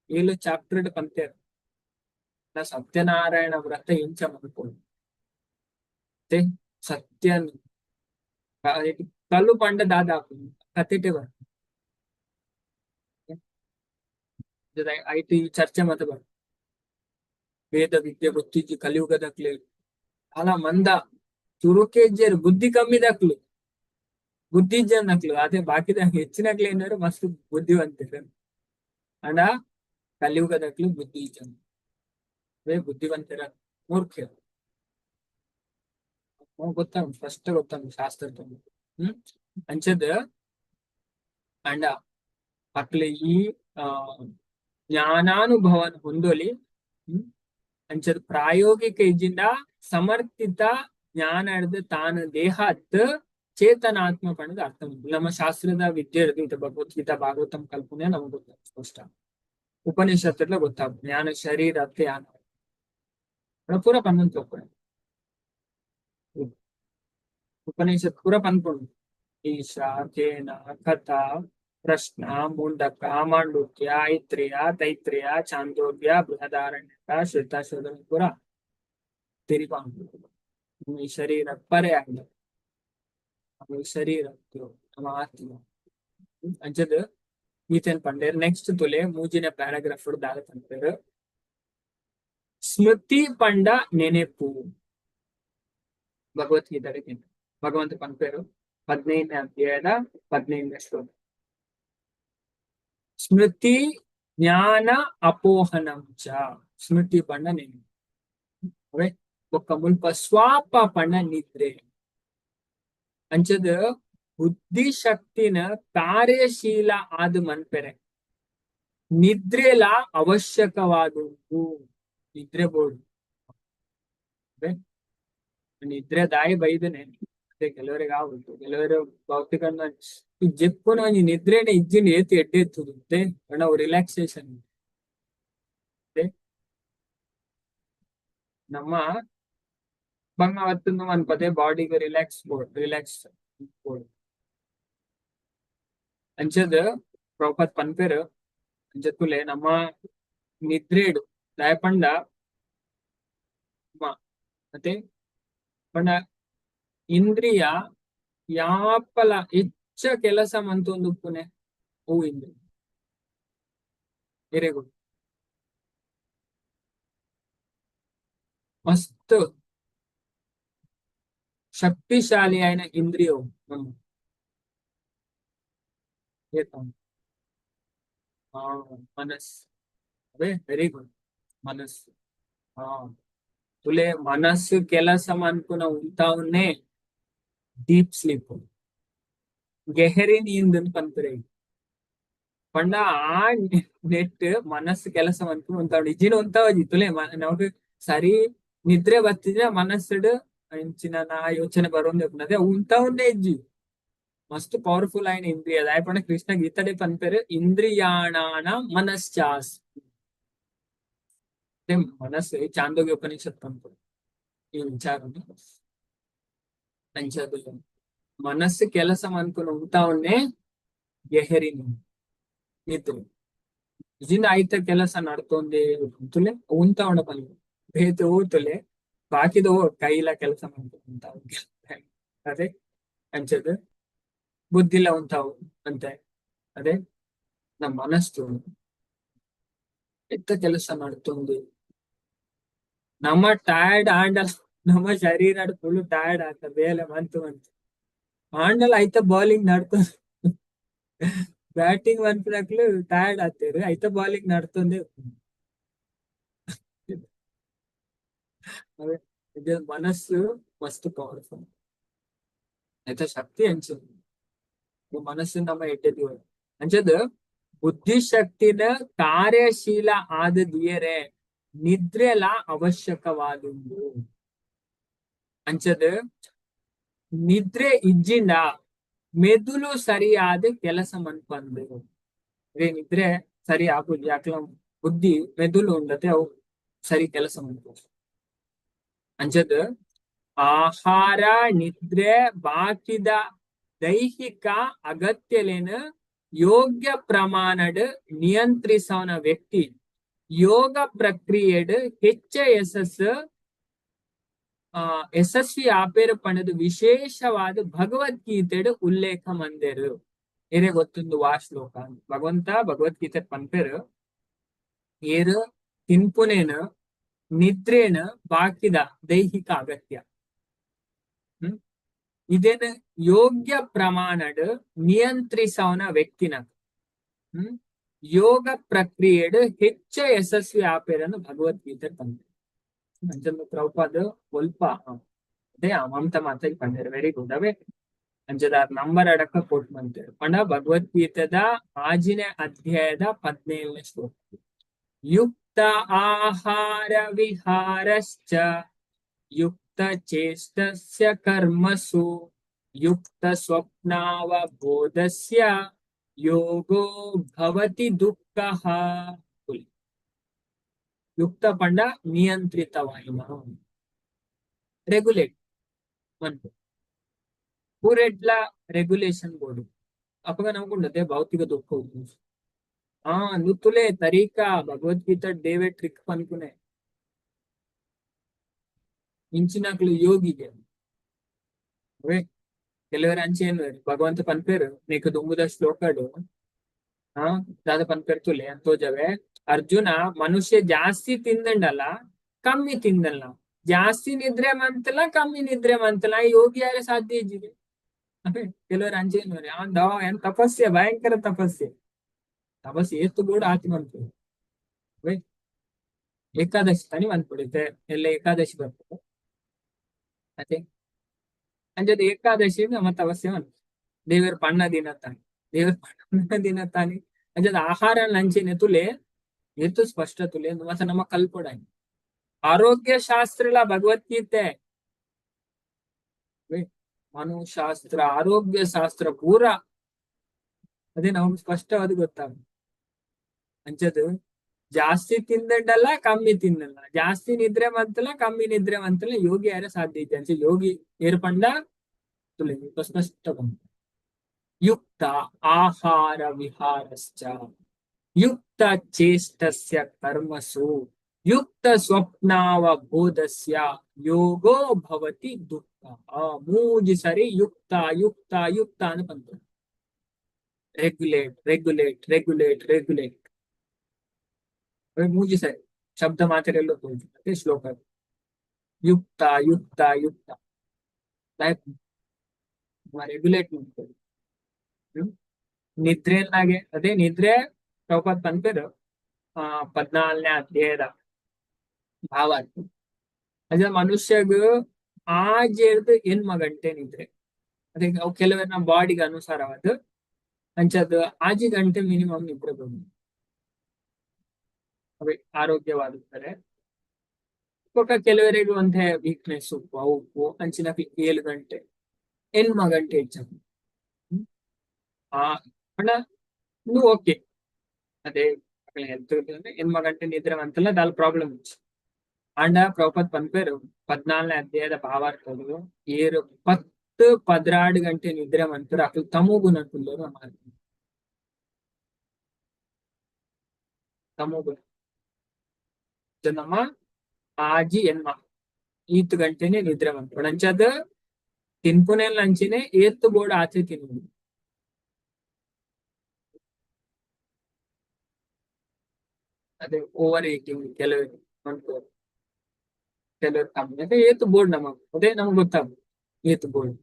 ಏಳು ಚಾಪ್ಟರ್ ಪಂತೇರು. ಸತ್ಯನಾರಾಯಣ ವ್ರತ ಎಂಚ ಮನ್ಪೊಡು ಮತ್ತೆ ಸತ್ಯ ಕಲ್ಲು ಪಂಡ ದಾದ ಕತೆಟೆ ಬರ್ ಐಟ್ ಚರ್ಚೆ ಮತ ಬರ್. ವೇದ ವಿದ್ಯೆ ಗೊತ್ತಿಜ್ಜಿ ಕಲಿಯುಗದಕ್ಲೆ ಅಲ ಮಂದ ಚುರುಕೆ ಇಜ್ಜೆರ್, ಬುದ್ಧಿ ಕಮ್ಮಿದಕ್ಲು, ಬುದ್ಧಿ ಇಜ್ಜಂದಕ್ಲು. ಅದೇ ಬಾಕಿದ ಹೆಚ್ಚಿನಕ್ಲು ಏನಾರು ಮಸ್ತ್ ಬುದ್ಧಿವಂತರು. ಅಂಡ ಕಲಿಯುಗದಕ್ಲು ಬುದ್ಧಿ ಇಜ್ಜಂದ್ ಬುದ್ಧಿವಂತರ ಮೂರ್ಖರು ಗೊತ್ತಾಗ ಫಸ್ಟ್ ಗೊತ್ತಾಗ ಶಾಸ್ತ್ರ. ಅಂಚದ ಅಂಡ ಅಕ್ಲೆ ಈ ಆ ಜ್ಞಾನಾನುಭವನ ಹೊಂದೊಲಿ. ಅಂಚದ ಪ್ರಾಯೋಗಿಕ ಇಜ್ಜಿಂದ ಸಮರ್ಥಿತ ಜ್ಞಾನ ಹಿಡ್ದು ತಾನು ದೇಹತ್ ಚೇತನಾತ್ಮ ಪಣದ ಅರ್ಥ. ನಮ್ಮ ಶಾಸ್ತ್ರದ ವಿದ್ಯೆ ಇರ್ತದೆ, ಭಗವದ್ಗೀತಾ ಭಾಗವತಂ ಕಲ್ಪನೆ ನಮಗೆ ಗೊತ್ತಾಗ ಸ್ಪಷ್ಟ. ಉಪನಿಷತ್ಲ ಗೊತ್ತಾಗ ಜ್ಞಾನ ಶರೀರ ಯಾನ ಪೂರ ಪನ್ನೊಂದು ತೋಪುಂಡು. ಉಪನಿಷತ್ ಪೂರ ಪನ್ಪುಂಡು. ಈಶಾ ಕೇನ ಕಥಾ ಪ್ರಶ್ನ ಮುಂಡಕ ಮಾಂಡುಕ್ಯ ಐತ್ರಿಯ ತೈತ್ರಿಯ ಚಾಂದೋಗ್ಯ ಬೃಹದಾರಣ್ಯಕ ಶ್ವೇತಾಶ್ವತ ಪೂರ ತೆರಿಪಾಂಡು. ಈ ಶರೀರ ಪರೆ ಆಗಿದೆ, ನಮ್ಮ ಶರೀರ ನಮ್ಮ ಆತ್ಮ ಅಂಚದ ಈತನ್ ಪಂಡೇರ್. ನೆಕ್ಸ್ಟ್ ತುಲೆ ಮೂಜಿನ ಪ್ಯಾರಾಗ್ರಾಫ್ ದಾದ ಪಂಡೇರ್. ಸ್ಮೃತಿ ಪಂಡ ನೆನೆಪು. ಭಗವದ್ಗೀತೆ ಭಗವಂತ ಪನ್ಪೇರು 15ನೇ ಅಧ್ಯಾಯದ 15ನೇ ಶ್ಲೋಕ. ಸ್ಮೃತಿ ಜ್ಞಾನ ಅಪೋಹನಂ ಚ. ಸ್ಮೃತಿ ಪಂಡ ನೆನಪು. ಅವೇ ಬೊಕ್ಕ ಮುಲ್ಪ ಸ್ವಾಪ ಪಂಡ ನಿದ್ರೆ. ಅಂಚದ ಬುದ್ಧಿ ಶಕ್ತಿನ ಕಾರ್ಯಶೀಲ ಆದ ಮನ್ಪೆರೆ ನಿದ್ರೆಲ ಅವಶ್ಯಕವಾದುಂಟು. ನಿದ್ರೆ ಬೋಡು ನಿದ್ರೆ ದಾಯಿ ಬೈದನೆ. ಅದೇ ಕೆಲವರಿಗೆ ಆವುಂಟು, ಕೆಲವರು ಭೌತಿಕ ಜೆಪ್ಪುನ ಒಂಜಿ ನಿದ್ರೆನೆ ಇಜ್ಜಿಂಡ ಏತ್ ಎಡ್ಡೆ ಇತ್ತುದೆ ನಾವು ರಿಲ್ಯಾಕ್ಸೇಷನ್. ನಮ್ಮ ಬಂಗ ಮನ್ಪತೆ ಬಾಡಿಗೆ ರಿಲ್ಯಾಕ್ಸ್ ಬೋಡ್ ರಿಲ್ಯಾಕ್ಸ್ ಬೋಡ್ ಅಂಚದ ಪ್ರಭುಪಾದ್ ಪನ್ಪೆರ್. ಅಂಚ ತುಲೆ ನಮ್ಮ ನಿದ್ರೆಡ್ ದಾಯ ಪಂಡ ಮತ್ತೆ ಪಂಡ ಇಂದ್ರಿಯ ಯಾಪಲ ಹೆಚ್ಚ ಕೆಲಸ ಮಂತೊಂದು ಉಪ್ಪುನೆ ಹೂ ಇಂದ್ರಿಯ ವೆರಿ ಗುಡ್ ಮಸ್ತ್ ಶಕ್ತಿಶಾಲಿ అయిన ಇಂದ್ರಿಯವು ನಮ್ಮ ಮನಸ್. ಅದೇ ವೆರಿ ಗುಡ್ ಮನಸ್ಸು. ಹಾ ತುಲೆ ಮನಸ್ಸು ಕೆಲಸ ಮನ್ಪುನ ಉಂತಾವನ್ನೇ ಡೀಪ್ ಸ್ಲೀಪ್ ಗೆಹರಿ ನೀಂದನ್ ಪನ್ಪುರೆ. ಪಂಡ ಆ ನೆಟ್ ಮನಸ್ಸು ಕೆಲಸ ಮನ್ಪುನ ಉಂತಾವ್ ಇಜ್ಜಿನ ಉಂತಾವಜಿ ತುಲೆ. ನಮಕ್ ಸರಿ ನಿದ್ರೆ ಬತ್ತಿದ್ರೆ ಮನಸ್ಸುಡ್ ಇಂಚಿನ ನಾ ಯೋಚನೆ ಬರೋಂದು ಅದೇ ಉಂತಾವನ್ನೇ ಇಜ್ಜಿ. ಮಸ್ತ್ ಪవర్ಫುಲ್ అయిన ಇಂದ್ರಿಯ. ದಾಯೆ ಪಂಡ ಕೃಷ್ಣ ಗೀತಡೆ ಪನ್ಪೆರ್ ಇಂದ್ರಿಯಾಣಾನ ಮನಶ್ಚಾಸ್. ಮನಸ್ಸು ಚಾಂದೋಗ್ಯ ಉಪನಿಷತ್ ಪನ್ಪುಂಡು ಈ ವಿಚಾರ. ಅಂಚದ ಮನಸ್ಸು ಕೆಲಸ ಮನ್ಪುನ ಉಂತಾವನ್ನೇ ಗೆಹರಿ ನಿದ್ರೆ. ಇಜಿನ ಆಯ್ತ ಕೆಲಸ ನಡ್ತೊಂದೆ ತುಲೆ ಉಂತಾವಣ ಪನ್ಪು ಬೇತೆ ಓತುಲೆ ಬಾಕಿದ ಕೈಲ ಕೆಲಸ ಮನ್ಪು ಉಂತಾವ. ಅದೇ ಅಂಚದ ಬುದ್ಧಿಲ ಉಂತಾವು ಅಂತೆ. ಅದೇ ನಮ್ಮ ಮನಸ್ಸು ಎತ್ತ ಕೆಲಸ ಮಾಡ್ತೊಂದು ನಮ್ಮ ಟಯರ್ಡ್ ಆಂಡ ನಮ್ಮ ಶರೀರ ಫುಲ್ ಟಯರ್ಡ್ ಆಗ್ತದೆ ಬೇಲೆ ಮಂತು ಮಂತು ಆಂಡಲ ಐತ ಬೌಲಿಂಗ್ ನಡ್ತೊಂದು ಬ್ಯಾಟಿಂಗ್ ಮನ್ಪುನಕ್ಲು ಟಯರ್ಡ್ ಆಗ್ತೇರು ಐತ ಬೌಲಿಂಗ್ ನಡ್ತೊಂದೇ. ಇದು ಮನಸ್ಸು ಮಸ್ತ್ ಪವರ್ಫುಲ್ ಐತ ಶಕ್ತಿ ಅಂಚು ಮನಸ್ಸು ನಮ್ಮ ಎಡ್ಡೆದಿವ ಅಂಚದ ಬುದ್ಧಿಶಕ್ತಿನ ಕಾರ್ಯಶೀಲ ಆದ ದಿಯರೆ ನಿದ್ರೆಲ ಅವಶ್ಯಕವಾದುಂಡು. ಅಂಚದ ನಿದ್ರೆ ಇಜ್ಜಿಂಡ ಮೆದುಳು ಸರಿಯಾದ ಕೆಲಸ ಮನ್ಪಂದು. ಅದೇ ನಿದ್ರೆ ಸರಿ ಆಪುಜಿ ಯಾಕಲ ಬುದ್ಧಿ ಮೆದುಳು ಉಂಡತೆ ಅವು ಸರಿ ಕೆಲಸ ಮನ್ಪು. ಅಂಚದ ಆಹಾರ ನಿದ್ರೆ ಬಾಕಿದ ದೈಹಿಕ ಅಗತ್ಯಲೇನ ಯೋಗ್ಯ ಪ್ರಮಾಣಡ್ ನಿಯಂತ್ರಿಸವನ ವ್ಯಕ್ತಿ ಯೋಗ ಪ್ರಕ್ರಿಯೆಡ್ ಹೆಚ್ಚ ಯಶಸ್ವಿ ಆಪೇರು ಪಣದು ವಿಶೇಷವಾದ ಭಗವದ್ಗೀತೆಡ್ ಉಲ್ಲೇಖ ಮಂದೆರು. ಏರೆ ಗೊತ್ತುಂದು ವಾ ಶ್ಲೋಕ? ಭಗವಂತ ಭಗವದ್ಗೀತೆ ಪನ್ಪೆರು ಏರು ತಿನ್ಪುನೇನ ನಿದ್ರೇನ ಬಾಕಿದ ದೈಹಿಕ ಅಗತ್ಯ ಇದೇನ ಯೋಗ್ಯ ಪ್ರಮಾಣಡ್ ನಿಯಂತ್ರಿಸವನ ವ್ಯಕ್ತಿನ ಯೋಗ ಪ್ರಕ್ರಿಯೆಡ್ ಹೆಚ್ಚ ಯಶಸ್ವಿ ಆಪೇರನ್ನು ಭಗವದ್ಗೀತೆ ಪನ್ಪೆರ್. ಅಂಚಂದು ಪ್ರಭುಪಾದ ಒಲ್ಪ ಅದೇ ಮಮತಾ ಮಾತಾಗಿ ಪಂಡೇರು. Very good. ಅವೇ ಅಂಚದ ನಂಬರ್ ಅಡಕ ಕೋಟ್ ಮಂತೇರು ಪಂಡ ಭಗವದ್ಗೀತೆದ 6ನೇ ಅಧ್ಯಾಯದ 17ನೇ ಶ್ಲೋಕ. ಯುಕ್ತ ಆಹಾರ ವಿಹಾರಶ್ಚ ಯುಕ್ತ ಚೇಷ್ಟಸ್ಯ ಕರ್ಮಸು ಯುಕ್ತ ಸ್ವಪ್ನಾವಬೋಧಸ್ಯ ಯೋಗೋ ಭವತಿ ದುಃಖಃ. ಯುಕ್ತ ಪಂಡ ನಿಯಂತ್ರಿತವಾಯಿನ ರೆಗ್ಯುಲೇಟ್ ಮನ್ಪು ಪೂರೆಡ್ಲ ರೆಗ್ಯುಲೇಷನ್ ಬೋರ್ಡ್ ಅಪಗ ನಮಗುಂಡತೆ ಭೌತಿಕ ದುಃಖ ಉಪ್ಪುಂಡು. ಆ ನುತ್ತುಲೆ ತರೀಕಾ ಭಗವದ್ಗೀತಾ ಡೇವೆ ಟ್ರಿಕ್ ಪನ್ಪುನೆ ಇಂಚಿನಕ್ಲು ಯೋಗಿಗೆ. ಅವೇ ಕೆಲವರು ಅಂಚೆ ಏನು ಭಗವಂತ ಪನ್ಪೇರು ನೀಕು ದುಂಬುದ ಶ್ಲೋಕಡು ಹಾ ದಾದ ಪನ್ಪೇರು ತುಲೆ ತೋಜವೆ. ಅರ್ಜುನ ಮನುಷ್ಯ ಜಾಸ್ತಿ ತಿಂದಂಡಲ್ಲ ಕಮ್ಮಿ ತಿಂದಲ್ಲ ಜಾಸ್ತಿ ನಿದ್ರೆ ಮಂತಲ್ಲ ಕಮ್ಮಿ ನಿದ್ರೆ ಮಂತಲ್ಲ ಯೋಗಿ ಯಾರೇ ಸಾಧ್ಯ ಇಜ್ಜಿದೆ. ಅದೇ ಕೆಲವರು ಅಂಚೆ ಏನು ಏನ್ ತಪಸ್ಸೆ ಭಯಂಕರ ತಪಸ್ಸೆ ತಪಸ್ಸು ಏತು ಕೂಡ ಆತಿ ಮನ್ಪುಡು. ಅವೇ ಏಕಾದಶಿ ತಾನಿ ಮನ್ಪುಡಿತೆ ಎಲ್ಲ ಏಕಾದಶಿ ಬರ್ತದೆ ಅದೇ ಅಂಜದ ಏಕಾದಶಿ ನಮ್ಮ ತಪಸ್ಸೆ ಮನ್ಪು ದೇವರ ಪಣ್ಣ ದಿನ ತಾನಿ ದೇವರ ಪಣ್ಣ ದಿನ ತಾನಿ. ಅಂಜದ ಆಹಾರ ನಂಚಿನ ತುಲೆ ಏತು ಸ್ಪಷ್ಟ ತುಲೆ ಮತ್ತೆ ನಮ್ಮ ಕಲ್ಪೊಡಾಯಿ ಆರೋಗ್ಯ ಶಾಸ್ತ್ರಲ ಭಗವದ್ಗೀತೆ ಮನುಶಾಸ್ತ್ರ ಆರೋಗ್ಯ ಶಾಸ್ತ್ರ ಪೂರ ಅದೇ ನಮ್ಗೆ ಸ್ಪಷ್ಟವಾದ ಗೊತ್ತಾಗ. ಅಂಚದು ಜಾಸ್ತಿ ತಿಂದಂಡಲ್ಲ ಕಮ್ಮಿ ತಿನ್ನಲ್ಲ ಜಾಸ್ತಿ ನಿದ್ರೆ ಮಂತಲ್ಲ ಕಮ್ಮಿ ನಿದ್ರೆ ಮಂತಲ್ಲ ಯೋಗಿ ಯಾರ ಸಾಧ್ಯ ಇದೆ ಅಂಚ ಯೋಗಿ ಏರ್ಪಂಡ ತುಲೆ ಸ್ಪಷ್ಟ ಬಂತ. ಯುಕ್ತ ಆಹಾರ ವಿಹಾರಶ್ಚ ಯುಕ್ತ ಚೇಷ್ಟಸ್ಯ ಕರ್ಮಸು ಯುಕ್ತ ಸ್ವಪ್ನಾವಬೋಧಸ್ಯ ಯೋಗೋ ಭವತಿ ದುಃಖ. ಮೂಜಿ ಸರಿ ಯುಕ್ತ ಯುಕ್ತ ಯುಕ್ತ ಅಂತ ಬಂತು. ರೆಗ್ಯುಲೇಟ್ ರೆಗ್ಯುಲೇಟ್ ರೆಗ್ಯುಲೇಟ್ ರೆಗ್ಯುಲೇಟ್ ಮೂಜಿ ಸರಿ ಶಬ್ದ ಮಾತ್ರೆಲ್ಲ ಅದೇ ಶ್ಲೋಕ ಯುಕ್ತ ಯುಕ್ತ ಯುಕ್ತ ರೆಗ್ಯುಲೇಟ್ ಮಾಡ್ತದೆ. ನಿದ್ರೆನಾಗೆ ಅದೇ ನಿದ್ರೆ ಪ್ರಭುಪಾದ್ ಪನ್ಪೇರು 14ನೇ ಅಧ್ಯಾಯದ ಭಾವಾರ್ಥ. ಅದೇ ಮನುಷ್ಯಗ ಆಜೆರ್ದು ಎನ್ಮ ಗಂಟೆ ನಿದ್ರೆ. ಅದೇ ಅವು ಕೆಲವರ ನಮ್ಮ ಬಾಡಿಗೆ ಅನುಸಾರವಾದ ಅಂಚದ ಆಜಿ ಗಂಟೆ ಮಿನಿಮಮ್ ನಿದ್ರೆ ಬಂದು ಅವೇ ಆರೋಗ್ಯವಾಗಿರ್ತಾರೆ. ಬೊಕ ಕೆಲವರಿಗೆ ಒಂದೇ ವೀಕ್ನೆಸ್ ಉಪ್ಪು ಉಪ್ಪು ಅಂಚಿನ 7 ಗಂಟೆ ಎನ್ಮ ಗಂಟೆ ಹೆಚ್ಚ ಆ ಪಂಡ ಇಂದು ಓಕೆ. ಅದೇ ಹೆಲ್ತ್ ಎನ್ಮ ಗಂಟೆ ನಿದ್ರೆ ಅಂತಲ್ಲ ದಾಲ್ ಪ್ರಾಬ್ಲಮ್ ಇಜ್ಜಿ. ಆಂಡ ಪ್ರಭುಪಾದ್ ಪನ್ಪೇರು 14ನೇ ಅಧ್ಯಾಯದ ಭಾವಾರ್ಥಗಳು ಏರು 10 12 ಗಂಟೆ ನಿದ್ರೆ ಮಂತರು ಅಕ್ಲು ತಮೋಗುಣಕ್ಕುಲ್ಲರು ತಮೋಗುಣ. ನಮ್ಮ ಆಜಿ ಎನ್ಮ ಈತ್ ಗಂಟೆನೆ ನಿದ್ರೆ ಮನ್ಪೊಡು. ಅಂಚಾದ್ ತಿನ್ಪುನೆಲ್ ಅಂಚೆನೆ ಏತ್ ಬೋಡು ಆತೆ ತಿನ್ನುದು. ಅದೇ ಓವರ್ ಈಟಿಂಗ್ ಕೆಲವರು ಮನ್ಪುವೆರ್. ಕೆಲವರು ಕಮ್ಮಿ. ಅದೇ ಏತ್ ಬೋಡು ನಮಕ್, ಅದೇ ನಮ್ಗೆ ಗೊತ್ತಾಗ ಏತ್ ಬೋಡು,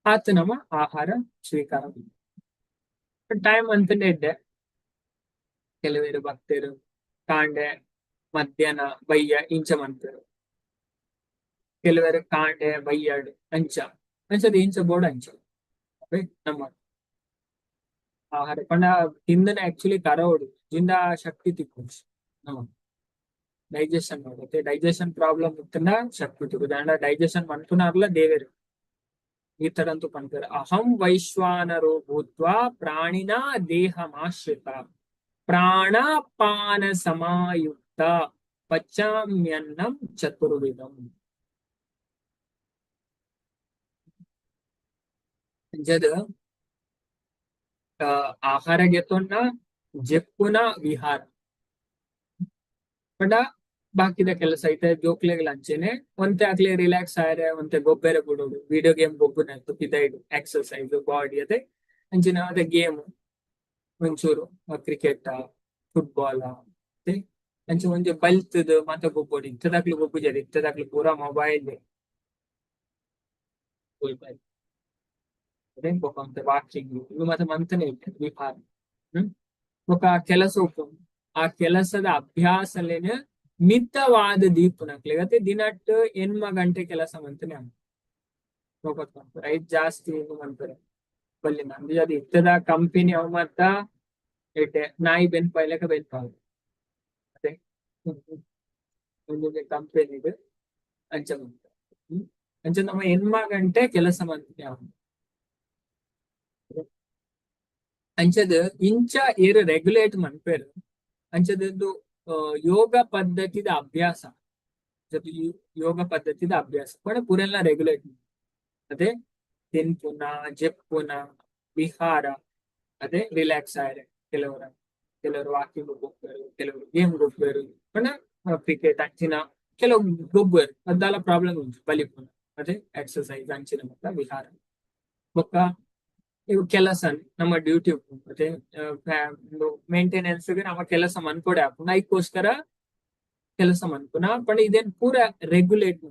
ಆತ್ ನಮ್ಮ ಆಹಾರ ಸ್ವೀಕಾರ ಟೈಮ್ ಅಂತಂದೇ ಇದ್ದೆ. ಕೆಲವರು ಭಕ್ತರು ಕಾಂಡೆ, ಮಧ್ಯಾಹ್ನ, ಬಯ್ಯ ಇಂಚ ಮನ್ಪೆರ್. ಕೆಲವರು ಕಾಂಡೆ, ಬಯ್ಯಾಡ್ ಅಂಚ ಅಂಚದ ಇಂಚ ಬೋಡು ಅಂಚ. ಅವೇ ನಮ್ಮ ಆಹಾರ ಪಂಡ ತಿಂದನೆ ಆಕ್ಚುಲಿ ಕರವೊಡು, ಜಿಂದ ಶಕ್ತಿ ತಿಕ್ಕುಜಿ ನಮ್ಮ ಡೈಜೆಷನ್ ಮತ್ತೆ. ಡೈಜೆಷನ್ ಪ್ರಾಬ್ಲಮ್ ಇತ್ತಂಡ ಶಕ್ತಿ ತಿಕ್ಕುಜಿ. ಅಂಡ ಡೈಜೆಷನ್ ಮನ್ಪುನಾರ್ಲ ದೇವೆರ್. ಈ ತರಂತೂ ಪನ್ಪೆರ್, ಅಹಂ ವೈಶ್ವಾನರೋ ಭೂತ್ವಾ ಪ್ರಾಣಿನಾ ದೇಹಮಾಶ್ರಿತ ಪ್ರಾಣಾಪಾನ ಸಮಾಯುಕ್ತ ಪಚಾಮ್ಯನ್ನಂ ಚತುರ್ವಿಧಂ. ಅಂಚದ ಆಹಾರ ಗೆತೊನ್ನ, ಜೆಪ್ಪುನ, ವಿಹಾರ ಪಂಡ ಬಾಕಿದ ಕೆಲಸ ಐತೆ. ಜೋಕ್ಲೆಗ್ಲ ಅಂಚೆನೆ ಒಂತೆ ಅಕ್ಲೆ ರಿಲ್ಯಾಕ್ಸ್ ಆಯರೆ ಒಂತೆ ಗೊಬ್ಬೆರೆ ಬುಡೋಡು. ವಿಡಿಯೋ ಗೇಮ್ ಗೊಬ್ಬುನ ಪಿದೈಡ್ ಎಕ್ಸರ್ಸೈಸ್ ಬಾಡಿ ಅದೇ. ಅಂಚಿನ ಅದೇ ಗೇಮ್ ಒಂಚೂರು ಕ್ರಿಕೆಟ್, ಫುಟ್ಬಾಲ್ ಅಂಚ ಒಂಜಿ ಬಲ್ತದ್ ಮಾತ ಗೊಬ್ಬೊಡು. ಇತ್ತದಕ್ಲು ಗೊಬ್ಬುಜೆರ್. ಇತ್ತದಕ್ಲು ಪೂರಾ ಮೊಬೈಲ್. ಅದೇ ಬೊಕ ಒಂತೆ ವಾಕಿಂಗ್ ಇವು ಮಾತ ಮಂತನೆ ವಿಹಾರ. ಬೊಕ ಕೆಲಸ ಉಪ್ಪುಂಡು. ಆ ಕೆಲಸದ ಅಭ್ಯಾಸಲೇನ ಮಿತವಾದ ದೀಪುನಕ್ಲೆಗ್ ಅತೆ ದಿನಟ್ 8 ಗಂಟೆ ಕೆಲಸ ಮಂತನೆ ಐದ್ ಜಾಸ್ತಿ ಏನು ಮನ್ಪೆರೆ ಬಲ್ಲಿನ. ಅದು ಇತ್ತದ ಕಂಪನಿ ಅವು ಮಾತ ಎಡ್ಡೆ ನಾಯಿ ಬೆನ್ಪಾಯ್ಲೆಕ ಬೆನ್ಪಾವು. ಅದೇ ಒಂದೊಂದು ಕಂಪನಿಡ್ ಅಂಚ ಮಂತ. ಅಂಚ ನಮ್ಮ 8 ಗಂಟೆ ಕೆಲಸ ಮಂತನೆ ಅವು. ಅಂಚದ ಇಂಚ ಏರ್ ರೆಗ್ಯುಲೇಟ್ ಮನ್ಪೆರ್. ಅಂಚದೊಂದು ಯೋಗ ಪದ್ಧತಿದ ಅಭ್ಯಾಸ, ಯೋಗ ಪದ್ಧತಿದ ಅಭ್ಯಾಸ ಪಂಡ ಪೂರೆಲ್ಲ ರೆಗ್ಯುಲೇಟ್. ಅದೇ ತಿನ್ಪುನ, ಜೆಪ್ಪುನ, ವಿಹಾರ, ಅದೇ ರಿಲ್ಯಾಕ್ಸ್ ಆಯ್ರೆ. ಕೆಲವರ ಕೆಲವರು ವಾಕಿಂಗ್ ಹೋಗ್ತಾರೆ, ಕೆಲವರು ಗೇಮ್ ಗೊಬ್ಬೆರ್ ಪಂಡ ಕ್ರಿಕೆಟ್ ಅಂಚಿನ ಕೆಲವು ಗೊಬ್ಬೆರ್. ಅದಾಲ ಪ್ರಾಬ್ಲಮ್ ಉಂಟು. ಬಲಿಪುನ, ಅದೇ ಎಕ್ಸರ್ಸೈಸ್ ಅಂಚಿನ ಮಾತ ವಿಹಾರ. ಬೊಕ್ಕ ಇವು ಕೆಲಸ ನಮ್ಮ ಡ್ಯೂಟಿ ಮತ್ತೆ ಮೇಂಟೆನೆನ್ಸ್ ನಮ್ಮ ಕೆಲಸ ಮನ್ಪೊಡೆ ಆಪುಂಡು. ಐಕ್ಕೋಸ್ಕರ ಕೆಲಸ ಮನ್ಪುನ ಪಂಡ ಇದೇನ್ ಪೂರ ರೆಗ್ಯುಲೇಟ್.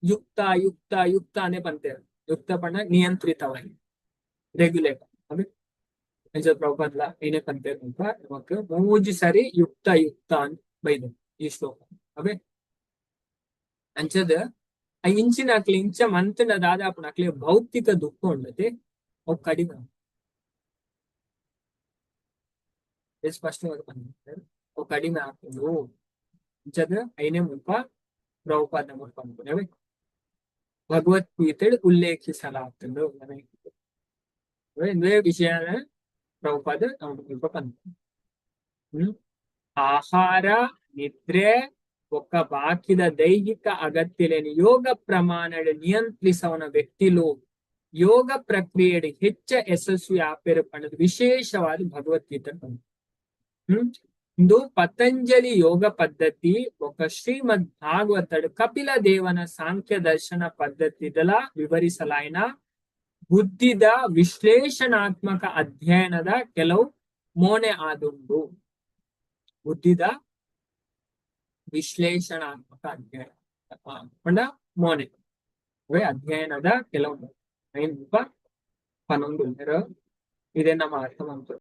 ಯುಕ್ತ ಯುಕ್ತ ಯುಕ್ತ ಅನೇ ಪಂತೇರ್. ಯುಕ್ತ ಪಂಡ ನಿಯಂತ್ರಿತವಾಗಿ, ರೆಗ್ಯುಲೇಟ್. ಅದೇ ಅಂಚ ಪ್ರಭುಪಾದ್ಲ ಏನೇ ಪಂತೇರ್ ಅಂತ ನಮಕ್ ಮೂಜಿ ಸರಿ ಯುಕ್ತ ಯುಕ್ತ ಅಂತ ಬೈದ ಈ ಶ್ಲೋಕ ಅವೇ. ಅಂಚದ ಆ ಇಂಚಿನ ಅಕ್ಲೆ ಇಂಚ ಮಂತನ ದಾದಾಪುನ ಅಕ್ಲೆ ಭೌತಿಕ ದುಃಖ ಉಂಡತೆ, ಅವು ಕಡಿಮೆ. ಸ್ಪಷ್ಟವಾಗಿ ಪಂಡ ಅವು ಕಡಿಮೆ ಆಪುಂಡು. ಅಂಚದ ಐನೇ ಮುಲ್ಪ ಪ್ರಭುಪಾದ ಮುಲ್ಪ ಪನ್ಪುನವೆ ಭಗವದ್ಗೀತೆ ಉಲ್ಲೇಖಿಸಲಾಗ್ತದೆ. ಇಂದುವೇ ವಿಷಯನ ಪ್ರಭುಪಾದ ಮುಲ್ಪ ಪನ್ಪ. ಆಹಾರ, ನಿದ್ರೆ ಬೊಕ್ಕ ಬಾಕಿದ ದೈಹಿಕ ಅಗತ್ಯಲೆನ್ ಯೋಗ ಪ್ರಮಾಣಡ್ ನಿಯಂತ್ರಿಸವನ ವ್ಯಕ್ತಿಲು ಯೋಗ ಪ್ರಕ್ರಿಯೆಡ್ ಹೆಚ್ಚ ಯಶಸ್ವಿ ಆಪೆರ್ ಪಂಡದ್ ವಿಶೇಷವಾದ ಭಗವದ್ಗೀತೆ. ಇಂದು ಪತಂಜಲಿ ಯೋಗ ಪದ್ಧತಿ ಬೊಕ್ಕ ಶ್ರೀಮದ್ ಭಾಗವತಡ್ ಕಪಿಲ ದೇವನ ಸಾಂಖ್ಯ ದರ್ಶನ ಪದ್ಧತಿದಲ ವಿವರಿಸಲಾಯಿನ ಬುದ್ಧಿದ ವಿಶ್ಲೇಷಣಾತ್ಮಕ ಅಧ್ಯಯನದ ಕೆಲವು ಮೋನೆ ಆದುಂಡು. ಬುದ್ಧಿದ ವಿಶ್ಲೇಷಣಾತ್ಮಕ ಅಧ್ಯಯನ ಪಂಡ ಮೋನೆ ಅವೇ ಅಧ್ಯಯನದ ಕೆಲವು ಐನ್ ರೂಪ ಪನೊಂದು. ಇದೇ ನಮ್ಮ ಅರ್ಥ ಮಂತು.